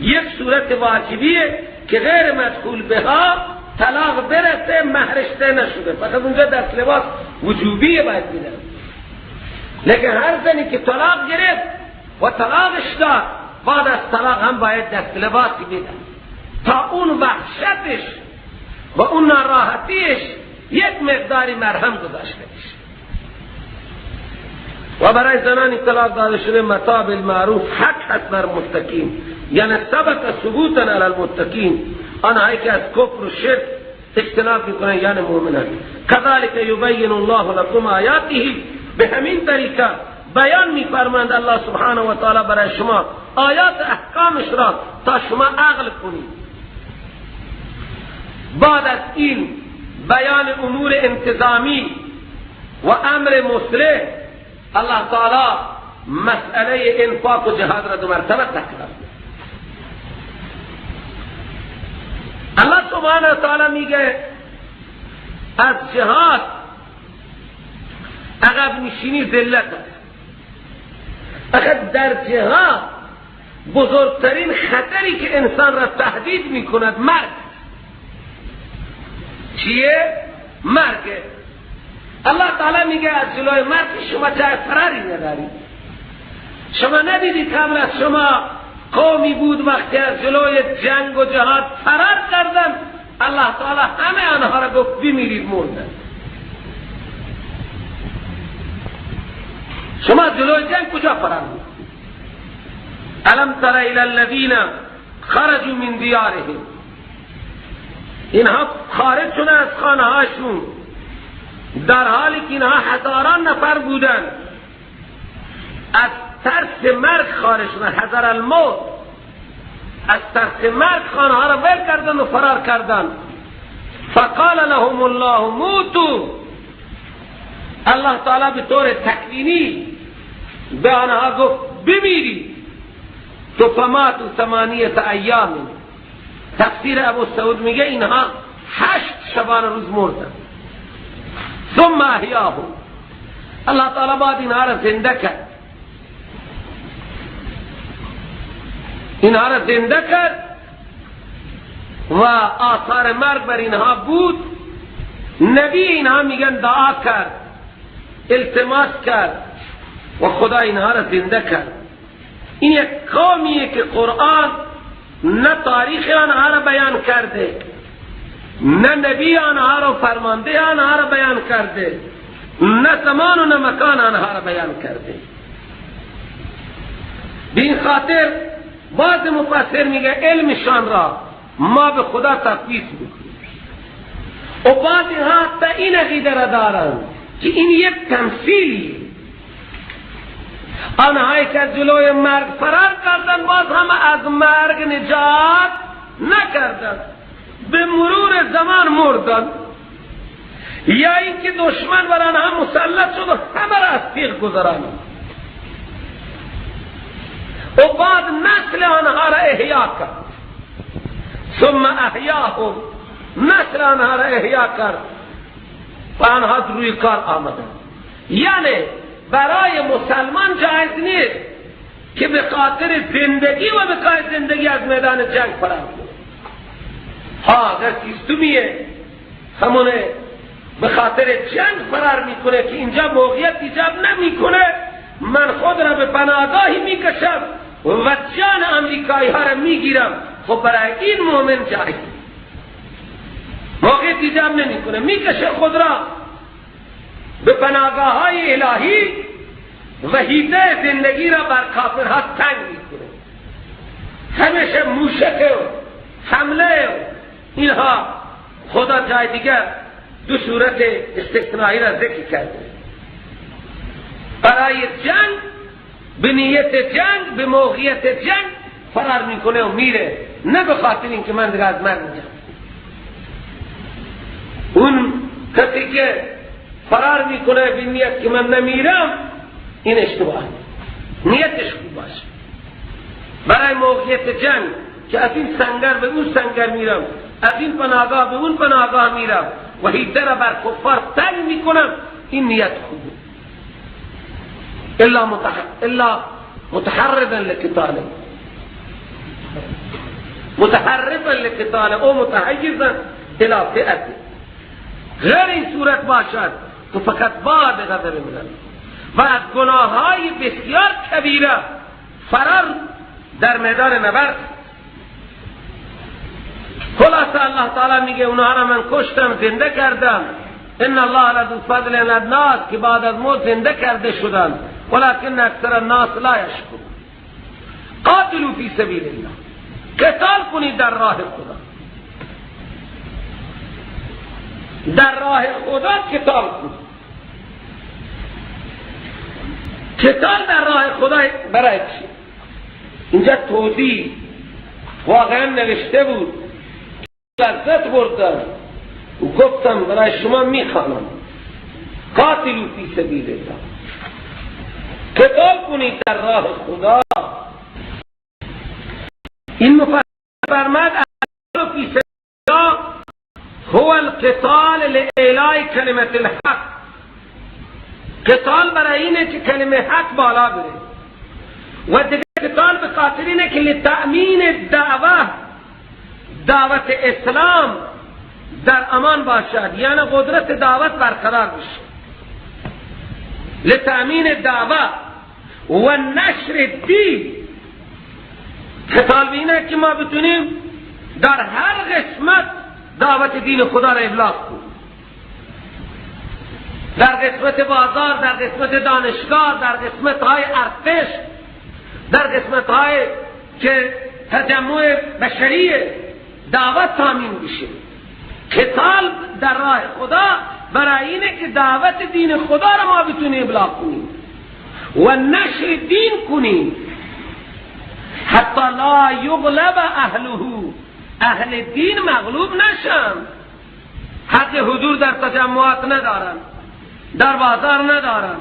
یک صورت واجبیه که غیر مدخول بها طلاق برسه مهرش طی نشده، فقط اونجا دست لباس وجوبیه باید بدن. لیکن هر زنی که طلاق گرفت و طلاقش داد بعد از طلاق هم باید دست لباسی بدن تا اون وحشتش و اون ناراحتیش یک مقداری مرهم گذاشته بشه. و برای زنانی طلاق داده شده متاع بالمعروف حق هست بر متقین، یعنی ثبت ثبوتا علی المتقین، آنهایی که از کفر و شرک اجتناب میکنن یعنی مؤمنان. کذالک یبین الله لکم آیاته، به همین طریقه بیان میفرمایند الله سبحانه و تعالی برای شما آیات احکامش را تا شما عقل کنید. بعد از این بیان امور انتظامی و امر مصلح، الله تعالی مسئله انفاق و جهاد را دو مرتبه تکرار. الله سبحانه و تعالی میگه از جهاد عقب نشینی ذلت است. اگر در جهاد بزرگترین خطری که انسان را تهدید میکند مرگ. چیه؟ مرگ. الله تعالی میگه از جلوی مرگ شما جای فراری ندارید. شما ندیدید قبل از شما قومی بود وقتی از جلوی جنگ و جهاد فرار کردن، الله تعالی همه آنها را گفت بمیرید، مردن. شما جلوی جنگ کجا فرار میکنید؟ الم تر الی الذین خرجوا من دیارهم، اینها خارج شدن از خانه هاشون در حالی که اینها هزاران نفر بودن، از ترس مرگ خارج شدن، حذر الموت، از ترس مرگ خانه ها را ول کردن و فرار کردن. فقال لهم الله موتوا، الله تعالی به طور تکوینی به آنها گفت بمیری. تو فماتوا 8 ایام. تفسیر ابو سعود میگه اینها 8 شبانه روز مردن. ثم احیاهم، الله تعالی بعد اینها را زنده کرد، اینها را زنده کرد و آثار مرگ بر اینها بود. نبی اینها میگن دعا کرد، التماس کرد و خدا اینها را زنده کرد. این یک قومیه که قرآن نه تاریخ آنها را بیان کرده، نه نبی آنها را، فرمانده آنها را بیان کرده، نه زمان و نه مکان آنها را بیان کرده. به این خاطر بعض مفسر میگه علمشان را ما به خدا تفویض میکنیم، و بعضی ها حتی این عقیده را دارند که این یک تمثیلی، آنهایی که از جلوی مرگ فرار کردن باز هم از مرگ نجات نکردن، به مرور زمان مردن، یا اینکه دشمن بر آنها مسلط شد و همه را از تیغ گذراند و بعد نسل آنها را احیا کرد. ثم احیاهم، نسل آنها را احیا کرد و آنها روی کار آمدند. یعنی برای مسلمان جایز نیست که به خاطر زندگی و به خاطر زندگی از میدان جنگ فرار کنه. ها اگر سیستمیه همونه به خاطر جنگ فرار میکنه که اینجا موقعیت ایجاب نمیکنه، من خود را به پناهگاهی میکشم و جان امریکایی ها را میگیرم، خب برای این مؤمن جایز موقعیت ایجاب نمیکنه، میکشه خود را به پناهگاه های الهی و حیطه زندگی را بر کافرها تنگ میکنه. همیشه موشک و حمله و اینها. خدا جای دیگر دو صورت استثنایی را ذکر کرده، برای جنگ به نیت جنگ به موقعیت جنگ فرار میکنه و میره، نه به خاطر اینکه من دیگه از مرگ میجم. اون کسی که فرار میکنه به نیت که من نمیرم، این اشتباه، نیتش خوب باشه. برای موقعیت جنگ که از این سنگر به اون سنگر میرم، از این پناهگاه به اون پناهگاه میرم و حیطه را بر کفار تنگ میکنم، این نیت خوبه. الا متحرفا لقتاله، متحرفا لقتاله او متحیزا الی فئته، غیر این صورت باشد تو فقط بعد غضب من الله. و از گناههای بسیار کبیره فرار در میدان نبرد. خلاصه الله تعالی میگه اونها را من کشتم زنده کردم، ان الله لذو فضل علی الناس، که بعد از موت زنده کرده شدن، ولكن اکثر الناس لا یشکرون. قاتلوا فی سبیل الله، قتال کنید در راه خدا، در راه خدا قتال کنید. قتال در راه خدا برای چی؟ اینجا توضیح واقعا نوشته بود، لذت بردم و گفتم برای شما میخوانم. قاتلوا فی سبیل الله، قتال کنید در راه خدا. این مفرماد فی سبیل الله هو القتال لإعلاء کلمة الحق. قتال برای اینه که کلمه حق بالا بره، و دیگه قتال به خاطر اینه که لتأمین دعوه، دعوت اسلام در امان باشد، یعنی قدرت دعوت برقرار بشه. لتأمین دعوه و نشر دین، قتال به اینه که ما بتونیم در هر قسمت دعوت دین خدا را ابلاغ کنیم. در قسمت بازار، در قسمت دانشگاه، در قسمت های ارتش، در قسمت های که تجمع بشری دعوت تامین بشه. قتال در راه خدا برای اینه که دعوت دین خدا را ما بتونیم ابلاغ کنیم و نشر دین کنیم. حتی لا یغلب اهله، اهل دین مغلوب نشن. حق حضور در تجمعات ندارن، در بازار ندارن.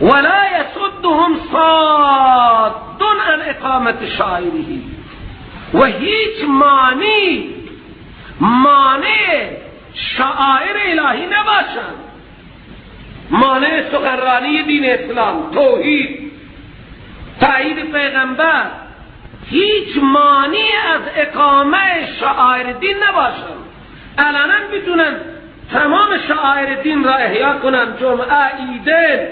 ولا يصدهم صاد عن اقامت شعائره، و هیچ مانع شعائر الهی نباشند، مانع سخنرانی دین اسلام، توحید، تایید پیغمبر، هیچ مانع از اقامه شعائر دین نباشند. علنا بتونن تمام شعائر دین را احیا کنن، جمعه، عیدین،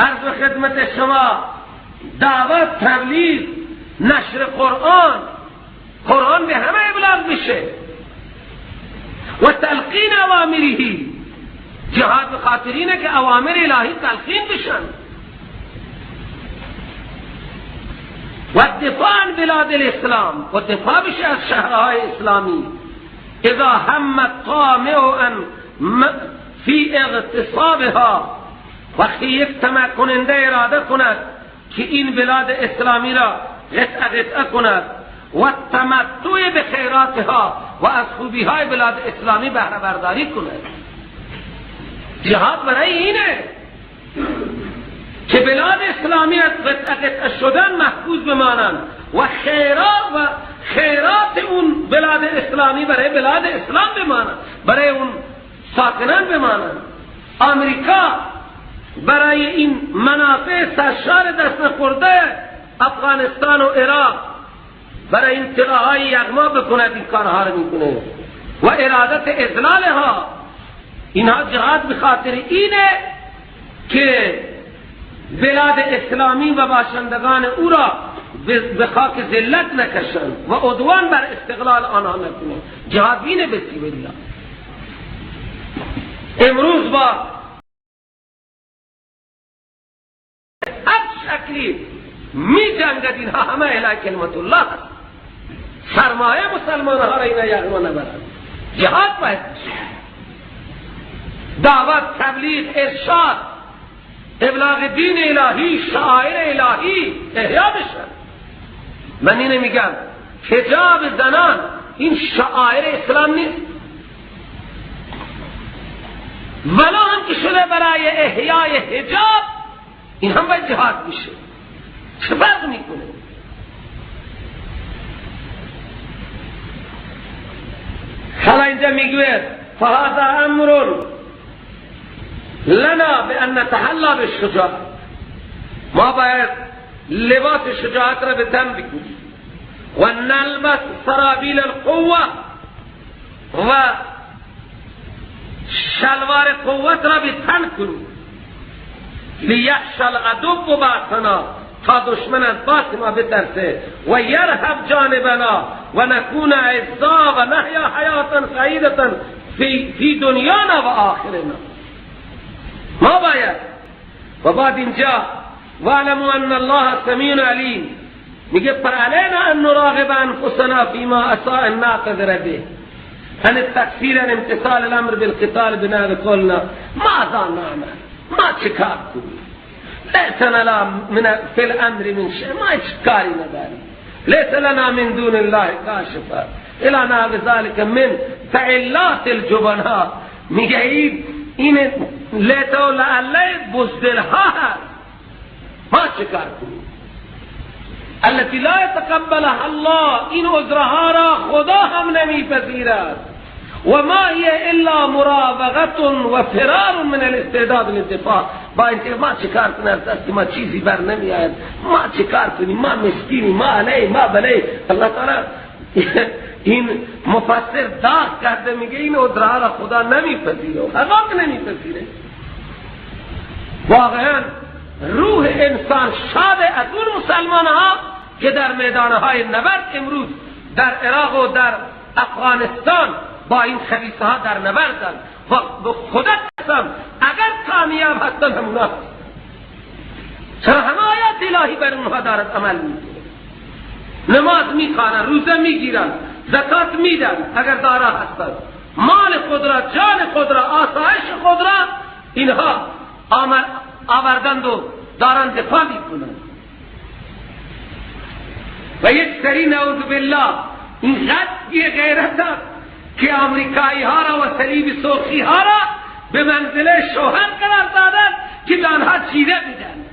عرض خدمت شما، دعوت، تبلیغ، نشر قرآن، قرآن به همه ابلاغ بشه، و تلقین اوامره. جهاد به خاطر اینه که اوامر الهی تلقین بشن. و دفاع عن بلاد الاسلام، و دفاع بشه از شهرهای اسلامی. اذا هم الطامع ان فی اغتصابها، وقتی یک طمع کننده اراده کند که این بلاد اسلامی را قطعه قطعه کند، و تمتع به خیراتها، و از خوبیهای بلاد اسلامی بهره برداری کند. جهاد برای اینه که بلاد اسلامی از قطعه قطعه شدن محفوظ بمانند و خیرات اون بلاد اسلامی برای بلاد اسلام بمانند، برای اون ساکنان بمانند. آمریکا برای این منافع سرشار دست نخورده افغانستان و عراق، برای این طلاهای یغما بکند، این کارها رو میکنه و ارادت اذلالها. اینها جهاد به خاطر اینه که بلاد اسلامی و باشندگان او را به خاک ذلت نکشند و عدوان بر استقلال آنها نکنه. جهاد اینه به سبیل الله. امروز با هر شکلی می جنگد، اینها همه اعلای کلمت الله، سرمایه مسلمان ها را اینا یغما نبرند. جهاد باید دعوت، تبلیغ، ارشاد، ابلاغ دین الهی، شعائر الهی احیا بشن. من اینو میگم حجاب زنان این شعائر اسلام نیست، ولا هم که شده برای احیای حجاب این هم باید جهاد میشه. چه فرق میکنه؟ حالا اینجا میگوید فهذا امر لنا بان نتحلا بالشجاعة، ما باید لباس شجاعت را به تن بکنیم و نلبس سرابیل القوة، و شلوار قوت را به تن کنیم، لیخشى العدو بأسنا، تا دشمن از باس ما بترسه، و یرهب جانبنا و نکون اعزا و نحیا حیاتا سعیدتا فی دنیانا و آخرنا. ما باید. و بعد اینجا واعلموا ان الله سمیع علیم، میگه پر علینا ان نراغب انفسنا فیما اساء الناقدر به عن التکفیر عن امتثال الامر بالقتال بنا قولنا ماذا نعمل، ما چکار کنیم؟ لیس لنا من فی الامر من شیء، ما هیچ کاری نداریم. لیس لنا من دون الله کاشفا الی نحو ذلک من تعلات الجبناء. میگه این لیت و لعله بزدلها هست، ما چکار کنیم؟ التي لا يتقبلها الله، این عذرها را خدا هم نمیپذیرد. و ما هي الا مراوغه و فرار من الاستعداد للدفاع. با اینکه ما چیکار کنیم، از دست ما چیزی بر نمی آید، ما چیکار کنیم، ما مسکینی، ما علی ما بلی. الله تعالی این مفسر داغ کرده، میگه این عذرها را خدا نمیپذیره، حقاق نمیپذیره. واقعا روح انسان شاد از اون مسلمان ها که در میدان های نبرد امروز در عراق و در افغانستان با این خبیثه ها در نبردن و به خدا قسم اگر کامیاب هستن همونا هستن. چرا همه آیات الهی بر اونها دارد عمل میکنه؟ نماز میخوانن، روزه میگیرن، زکات میدن اگر دارا هستن، مال خود را، جان خود را، آسایش خود را اینها آوردند و دارن دفاع میکنن. و یک سری نعوذ بالله اینقدر بی غیرت که آمریکایی ها را و صلیب سرخی ها را به منزله شوهر قرار دادن که به آنها جیره بدن،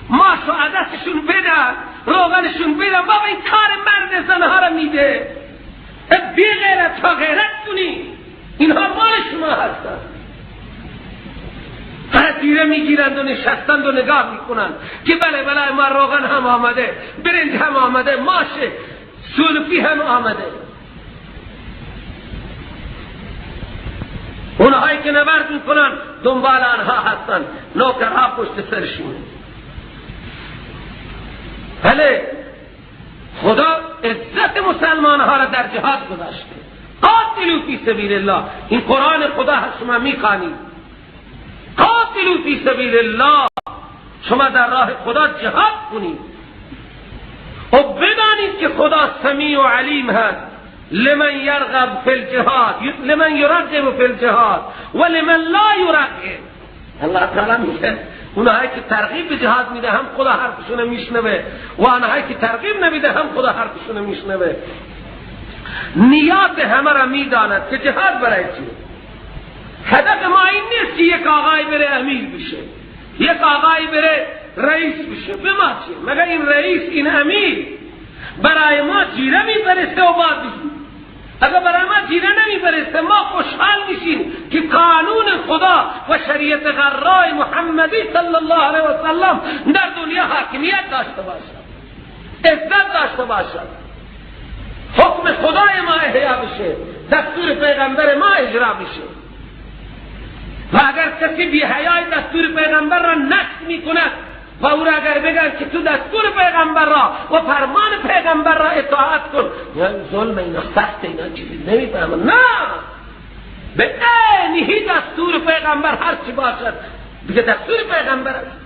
ماش و عدسشون بدن، روغنشون بدن. بابا این کار مرد زنها را میده. بی غیرت ها غیرت کنی، اینها مال شما هستن. جیره میگیرند و نشستند و نگاه میکنند که بله بله ما روغن هم آمده، برنج هم آمده، ماش سولفی هم آمده. اونهایی که نبرد میکنن دنبال آنها هستند، نوکرها پشت سرشون. بله خدا عزت مسلمان ها را در جهاد گذاشته. قاتلوا فی سبیل الله، این قرآن خدا هست، شما میخوانید. قاتلوا فی سبیل الله، شما در راه خدا جهاد کنید و بدانید که خدا سمیع و علیم هست. لمن یرغب فی الجهاد، لمن یرغب فی الجهاد و لمن لا یرغب. الله تعالی میگه اونهایی که ترغیب به جهاد میده هم خدا حرفشون میشنوه و آنهایی که ترغیب نمیده هم خدا حرفشون میشنوه. نیات همه را میداند که جهاد برای چیه. هدف ما این نیست که یک آقای بره امیر بشه، یک آقای بره رئیس بشه. به ما چیه؟ مگر این رئیس، این امیر برای ما جیره میفرسته و باید بشیم؟ اگر برای ما جیره نمیفرسته ما خوشحال میشیم که قانون خدا و شریعت غرای محمدی صلی الله علیه و سلم در دنیا حاکمیت داشته باشد، عزت داشته باشد، حکم خدای ما احیا بشه، دستور پیغمبر ما اجرا بشه. و اگر کسی بی حیای دستور پیغمبر را نقض میکند و او را اگر بگن که تو دستور پیغمبر را و فرمان پیغمبر را اطاعت کن، یعنی ظلم اینا سخت، اینا چیزی نمیفهمن. نه، به عینه دستور پیغمبر هر چی باشد دیگه دستور پیغمبر است.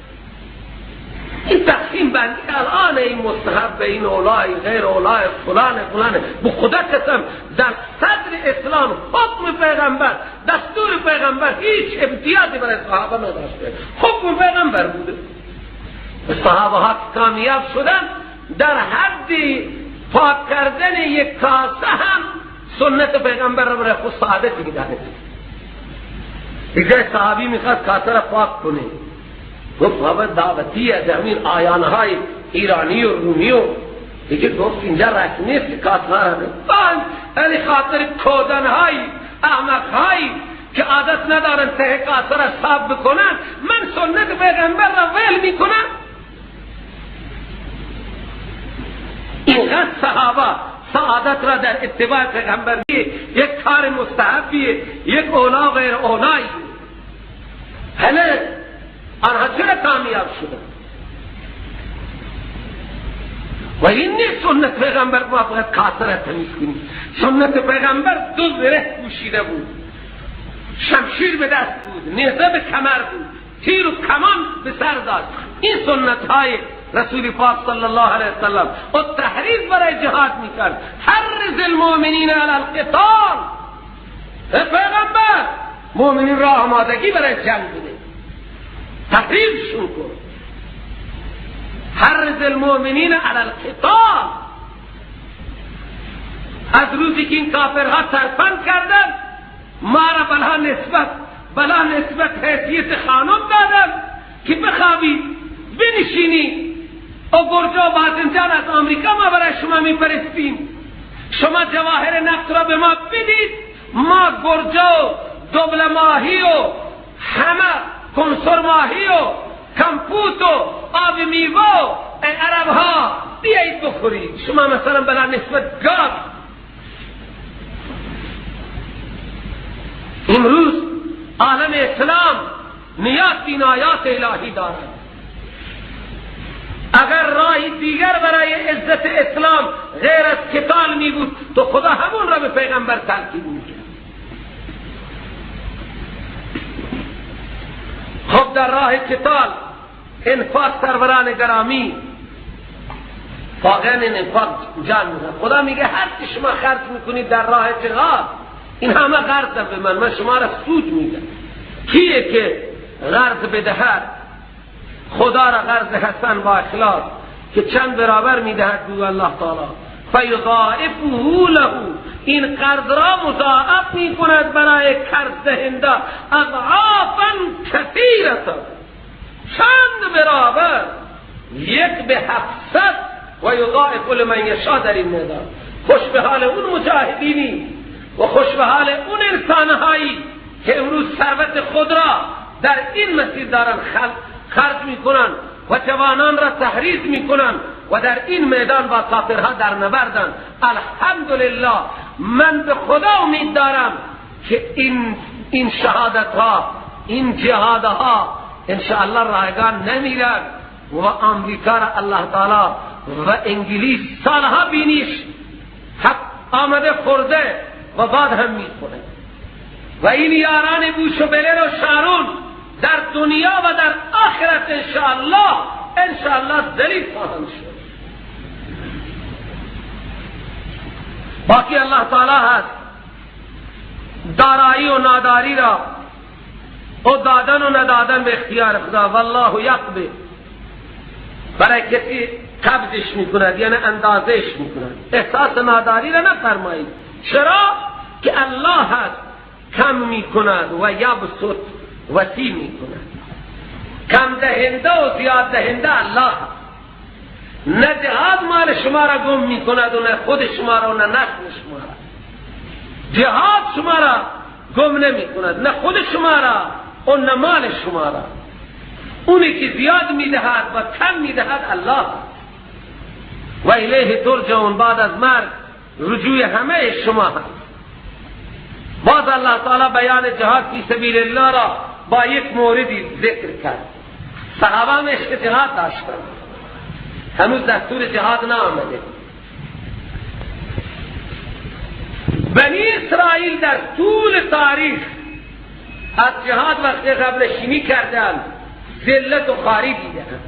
این تقسیم بندی الان این مستحب، این اولای غیر اولای فلان فلان، به خدا قسم در صدر اسلام حکم پیغمبر، دستور پیغمبر هیچ امتیازی برای صحابه نداشته، حکم پیغمبر بوده. صحابه ها کامیاب شدن در حد پاک کردن یک کاسه هم سنت پیغمبر را برای خود سعادت میدانه. دیگه صحابی میخواست کاسه را پاک کنه، گفت بابا دعوتی از همین آیانهای ایرانی و رومی و دیگه گفت اینجا رسم نیست که کاسه را بند، خاطر کودنهای احمقهایی که عادت ندارن ته کاسه را صاف بکنن، من سنت پیغمبر را ول میکنم. اینقدر صحابه سعادت را در اتباع پیغمبر یک کار مستحبیه، یک اولا غیر اولایی. هله آنها چرا کامیاب شدن؟ و این نیست سنت پیغمبر ما باید کاسه را تمیز کنیم. سنت پیغمبر دو زره پوشیده بود، شمشیر به دست بود، نیزه به کمر بود، تیر و کمان به سر داشت. این سنت های رسول پاک صلی الله علیه وسلم و تحریض برای جهاد میکرد. حرض المؤمنین علی القتال، پیغمبر مؤمنین را آمادگی برای جنگ بده، تحریضشون کن. حرض المؤمنین علی القتال. از روزی که این کافرها ترفند کردن ما را بلا نسبت حیثیت خانم دادن که بخوابی بنشینی و گرجا و باذنجان از آمریکا ما برای شما میفرستیم، شما جواهر نفت را به ما بدید، ما گرجا و دبل ماهی و همه کنسر ماهی و کمپوت و آب میوه و عرب ها بیایید بخورید. شما مثلا بلا نسبت گاو. امروز عالم اسلام نیاز به آیات الهی دارد. اگر راه دیگر برای عزت اسلام غیر از قتال می بود تو خدا همون را به پیغمبر تلقین میکرد. خب در راه قتال انفاق، سروران گرامی، واقعا این انفاق جان میزن. خدا میگه هر چی شما خرج میکنید در راه جهاد، این همه قرض به من، من شما را سود میدم. کیه که قرض بدهد خدا را قرض حسن با اخلاص که چند برابر میدهد؟ گو الله تعالی فیضاعفه له، این قرض را مضاعف میکند برای قرض دهنده اضعافا کثیرة، چند برابر، 1 به 700 و یضاعف لمن یشاء. در این میدان خوش به حال اون مجاهدینی و خوش به حال اون انسانهایی که امروز ثروت خود را در این مسیر دارن خرج میکنن و جوانان را تحریض میکنن و در این میدان با کافرها در نبردن. الحمدلله من به خدا امید دارم که این شهادت ها، این جهادها انشاءالله رایگان نمیرن و آمریکا را الله تعالی و انگلیس سالها بینیش حق آمده خورده و بعد هم میخوره و این یاران بوش و بلر و شارون در دنیا و در آخرت انشاءالله ذلیل خواهند شد. باقی الله تعالی هست دارایی و ناداری را و دادن و ندادن به اختیار خدا. والله یقبض، برای کسی قبضش میکند یعنی اندازش میکند. احساس ناداری را نفرمایید، چرا که الله هست کم میکند و یبسط وسیع میکند. کم دهنده و زیاد دهنده الله هست. نه جهاد مال شما را گم میکند و نه خود شما را و نه نسل شما را. جهاد شما را گم نمیکند، نه خود شما را و نه مال شما را. اونی که زیاد میدهد و کم میدهد الله. و الیه ترجعون، بعد از مرگ رجوع همه شما هست. باز الله تعالی بیان جهاد فی سبیل الله را با یک موردی ذکر کرد. صحابه هم عشق جهاد داشتند، هنوز دستور جهاد نآمده. بنی اسرائیل در طول تاریخ از جهاد وقتی قبل شینی کردند، ذلت و خواری دیدند.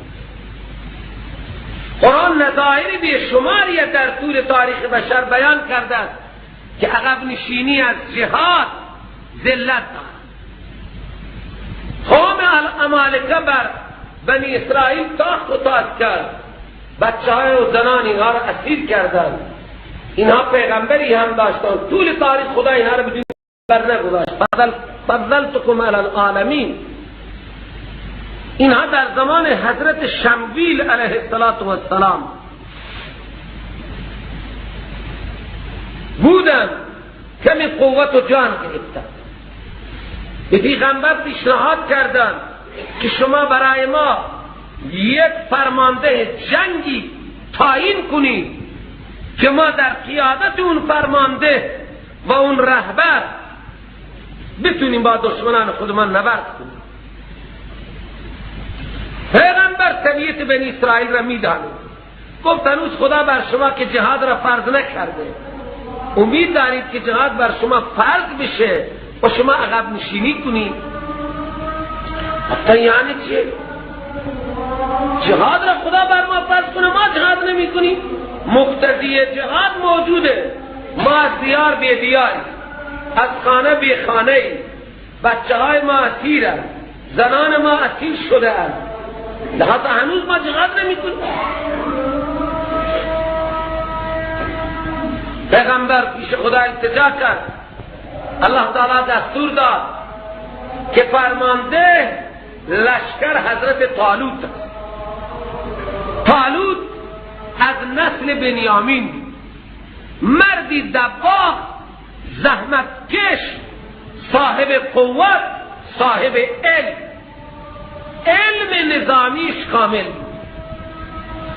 قرآن نظایر بیشماری در طول تاریخ بشر بیان کرده است که عقب نشینی از جهاد ذلت دارد. قوم عمالقه بر بنی اسرائیل تاخت و تاز کرد، بچه های و زنان اینها را اسیر کردند. اینها پیغمبری هم داشتند. طول تاریخ خدا اینها را بدون بر نگذاشت. فضلتکم علی العالمین. اینها در زمان حضرت شمویل علیه السلام بودن، کمی قوت و جان گرفتن. به پیغمبر پیشنهاد کردند که شما برای ما یک فرمانده جنگی تعیین کنید که ما در قیادت اون فرمانده و اون رهبر بتونیم با دشمنان خودمان نبرد کنیم. پیغمبر طبیعت بنی اسرائیل را میداند. گفت هنوز خدا بر شما که جهاد را فرض نکرده، امید دارید که جهاد بر شما فرض بشه و شما عقب نشینی کنید؟ حتی یعنی چیه؟ جهاد را خدا بر ما فرض کنه، ما جهاد نمی کنیم؟ مقتضی جهاد موجوده. ما از دیار بی دیاری، از خانه بی خانه ای، بچه های ما اسیرند، زنان ما اسیر شده اند، لحاظا هنوز ما جهاد نمی کنیم. پیغمبر پیش خدا التجا کرد. الله تعالی دستور داد که فرمانده لشکر حضرت طالوت است. طالوت از نسل بنیامین، مردی دباغ، زحمتکش، صاحب قوت، صاحب علم، علم نظامیش کامل،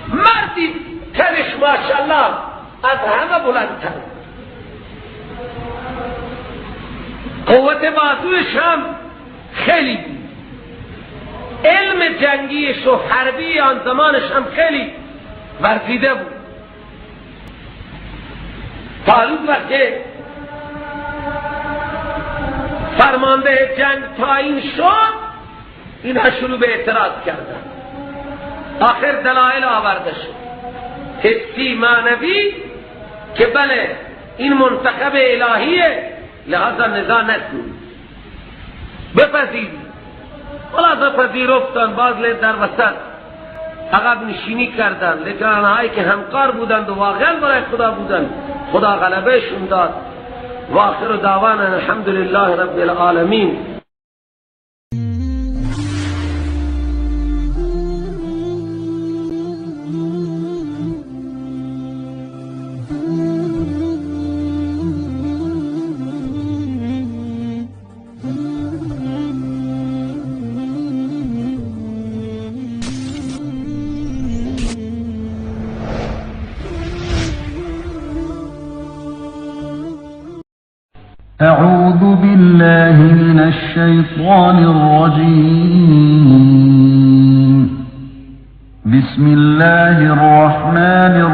مردی تنش ماشاءالله از همه بلندتر، قوت بازوش هم خیلی بود، علم جنگیش و حربی آن زمانش هم خیلی ورزیده بود. طالوت وقتی فرمانده جنگ تعیین شد، اینها شروع به اعتراض کردن. آخر دلایل آورده شد، حسی معنوی، که بله این منتخب الهیه، لحاظا نزاع نکنید، بپذیرید. خلاص پذیرفتن. باز در وسط عقب نشینی کردن، لیکن آنهایی که همکار بودند و واقعا برای خدا بودند، خدا غلبهشون داد. و آخر دعوانا الحمدلله رب العالمین. أعوذ بالله من الشيطان الرجيم. بسم الله الرحمن الرحيم.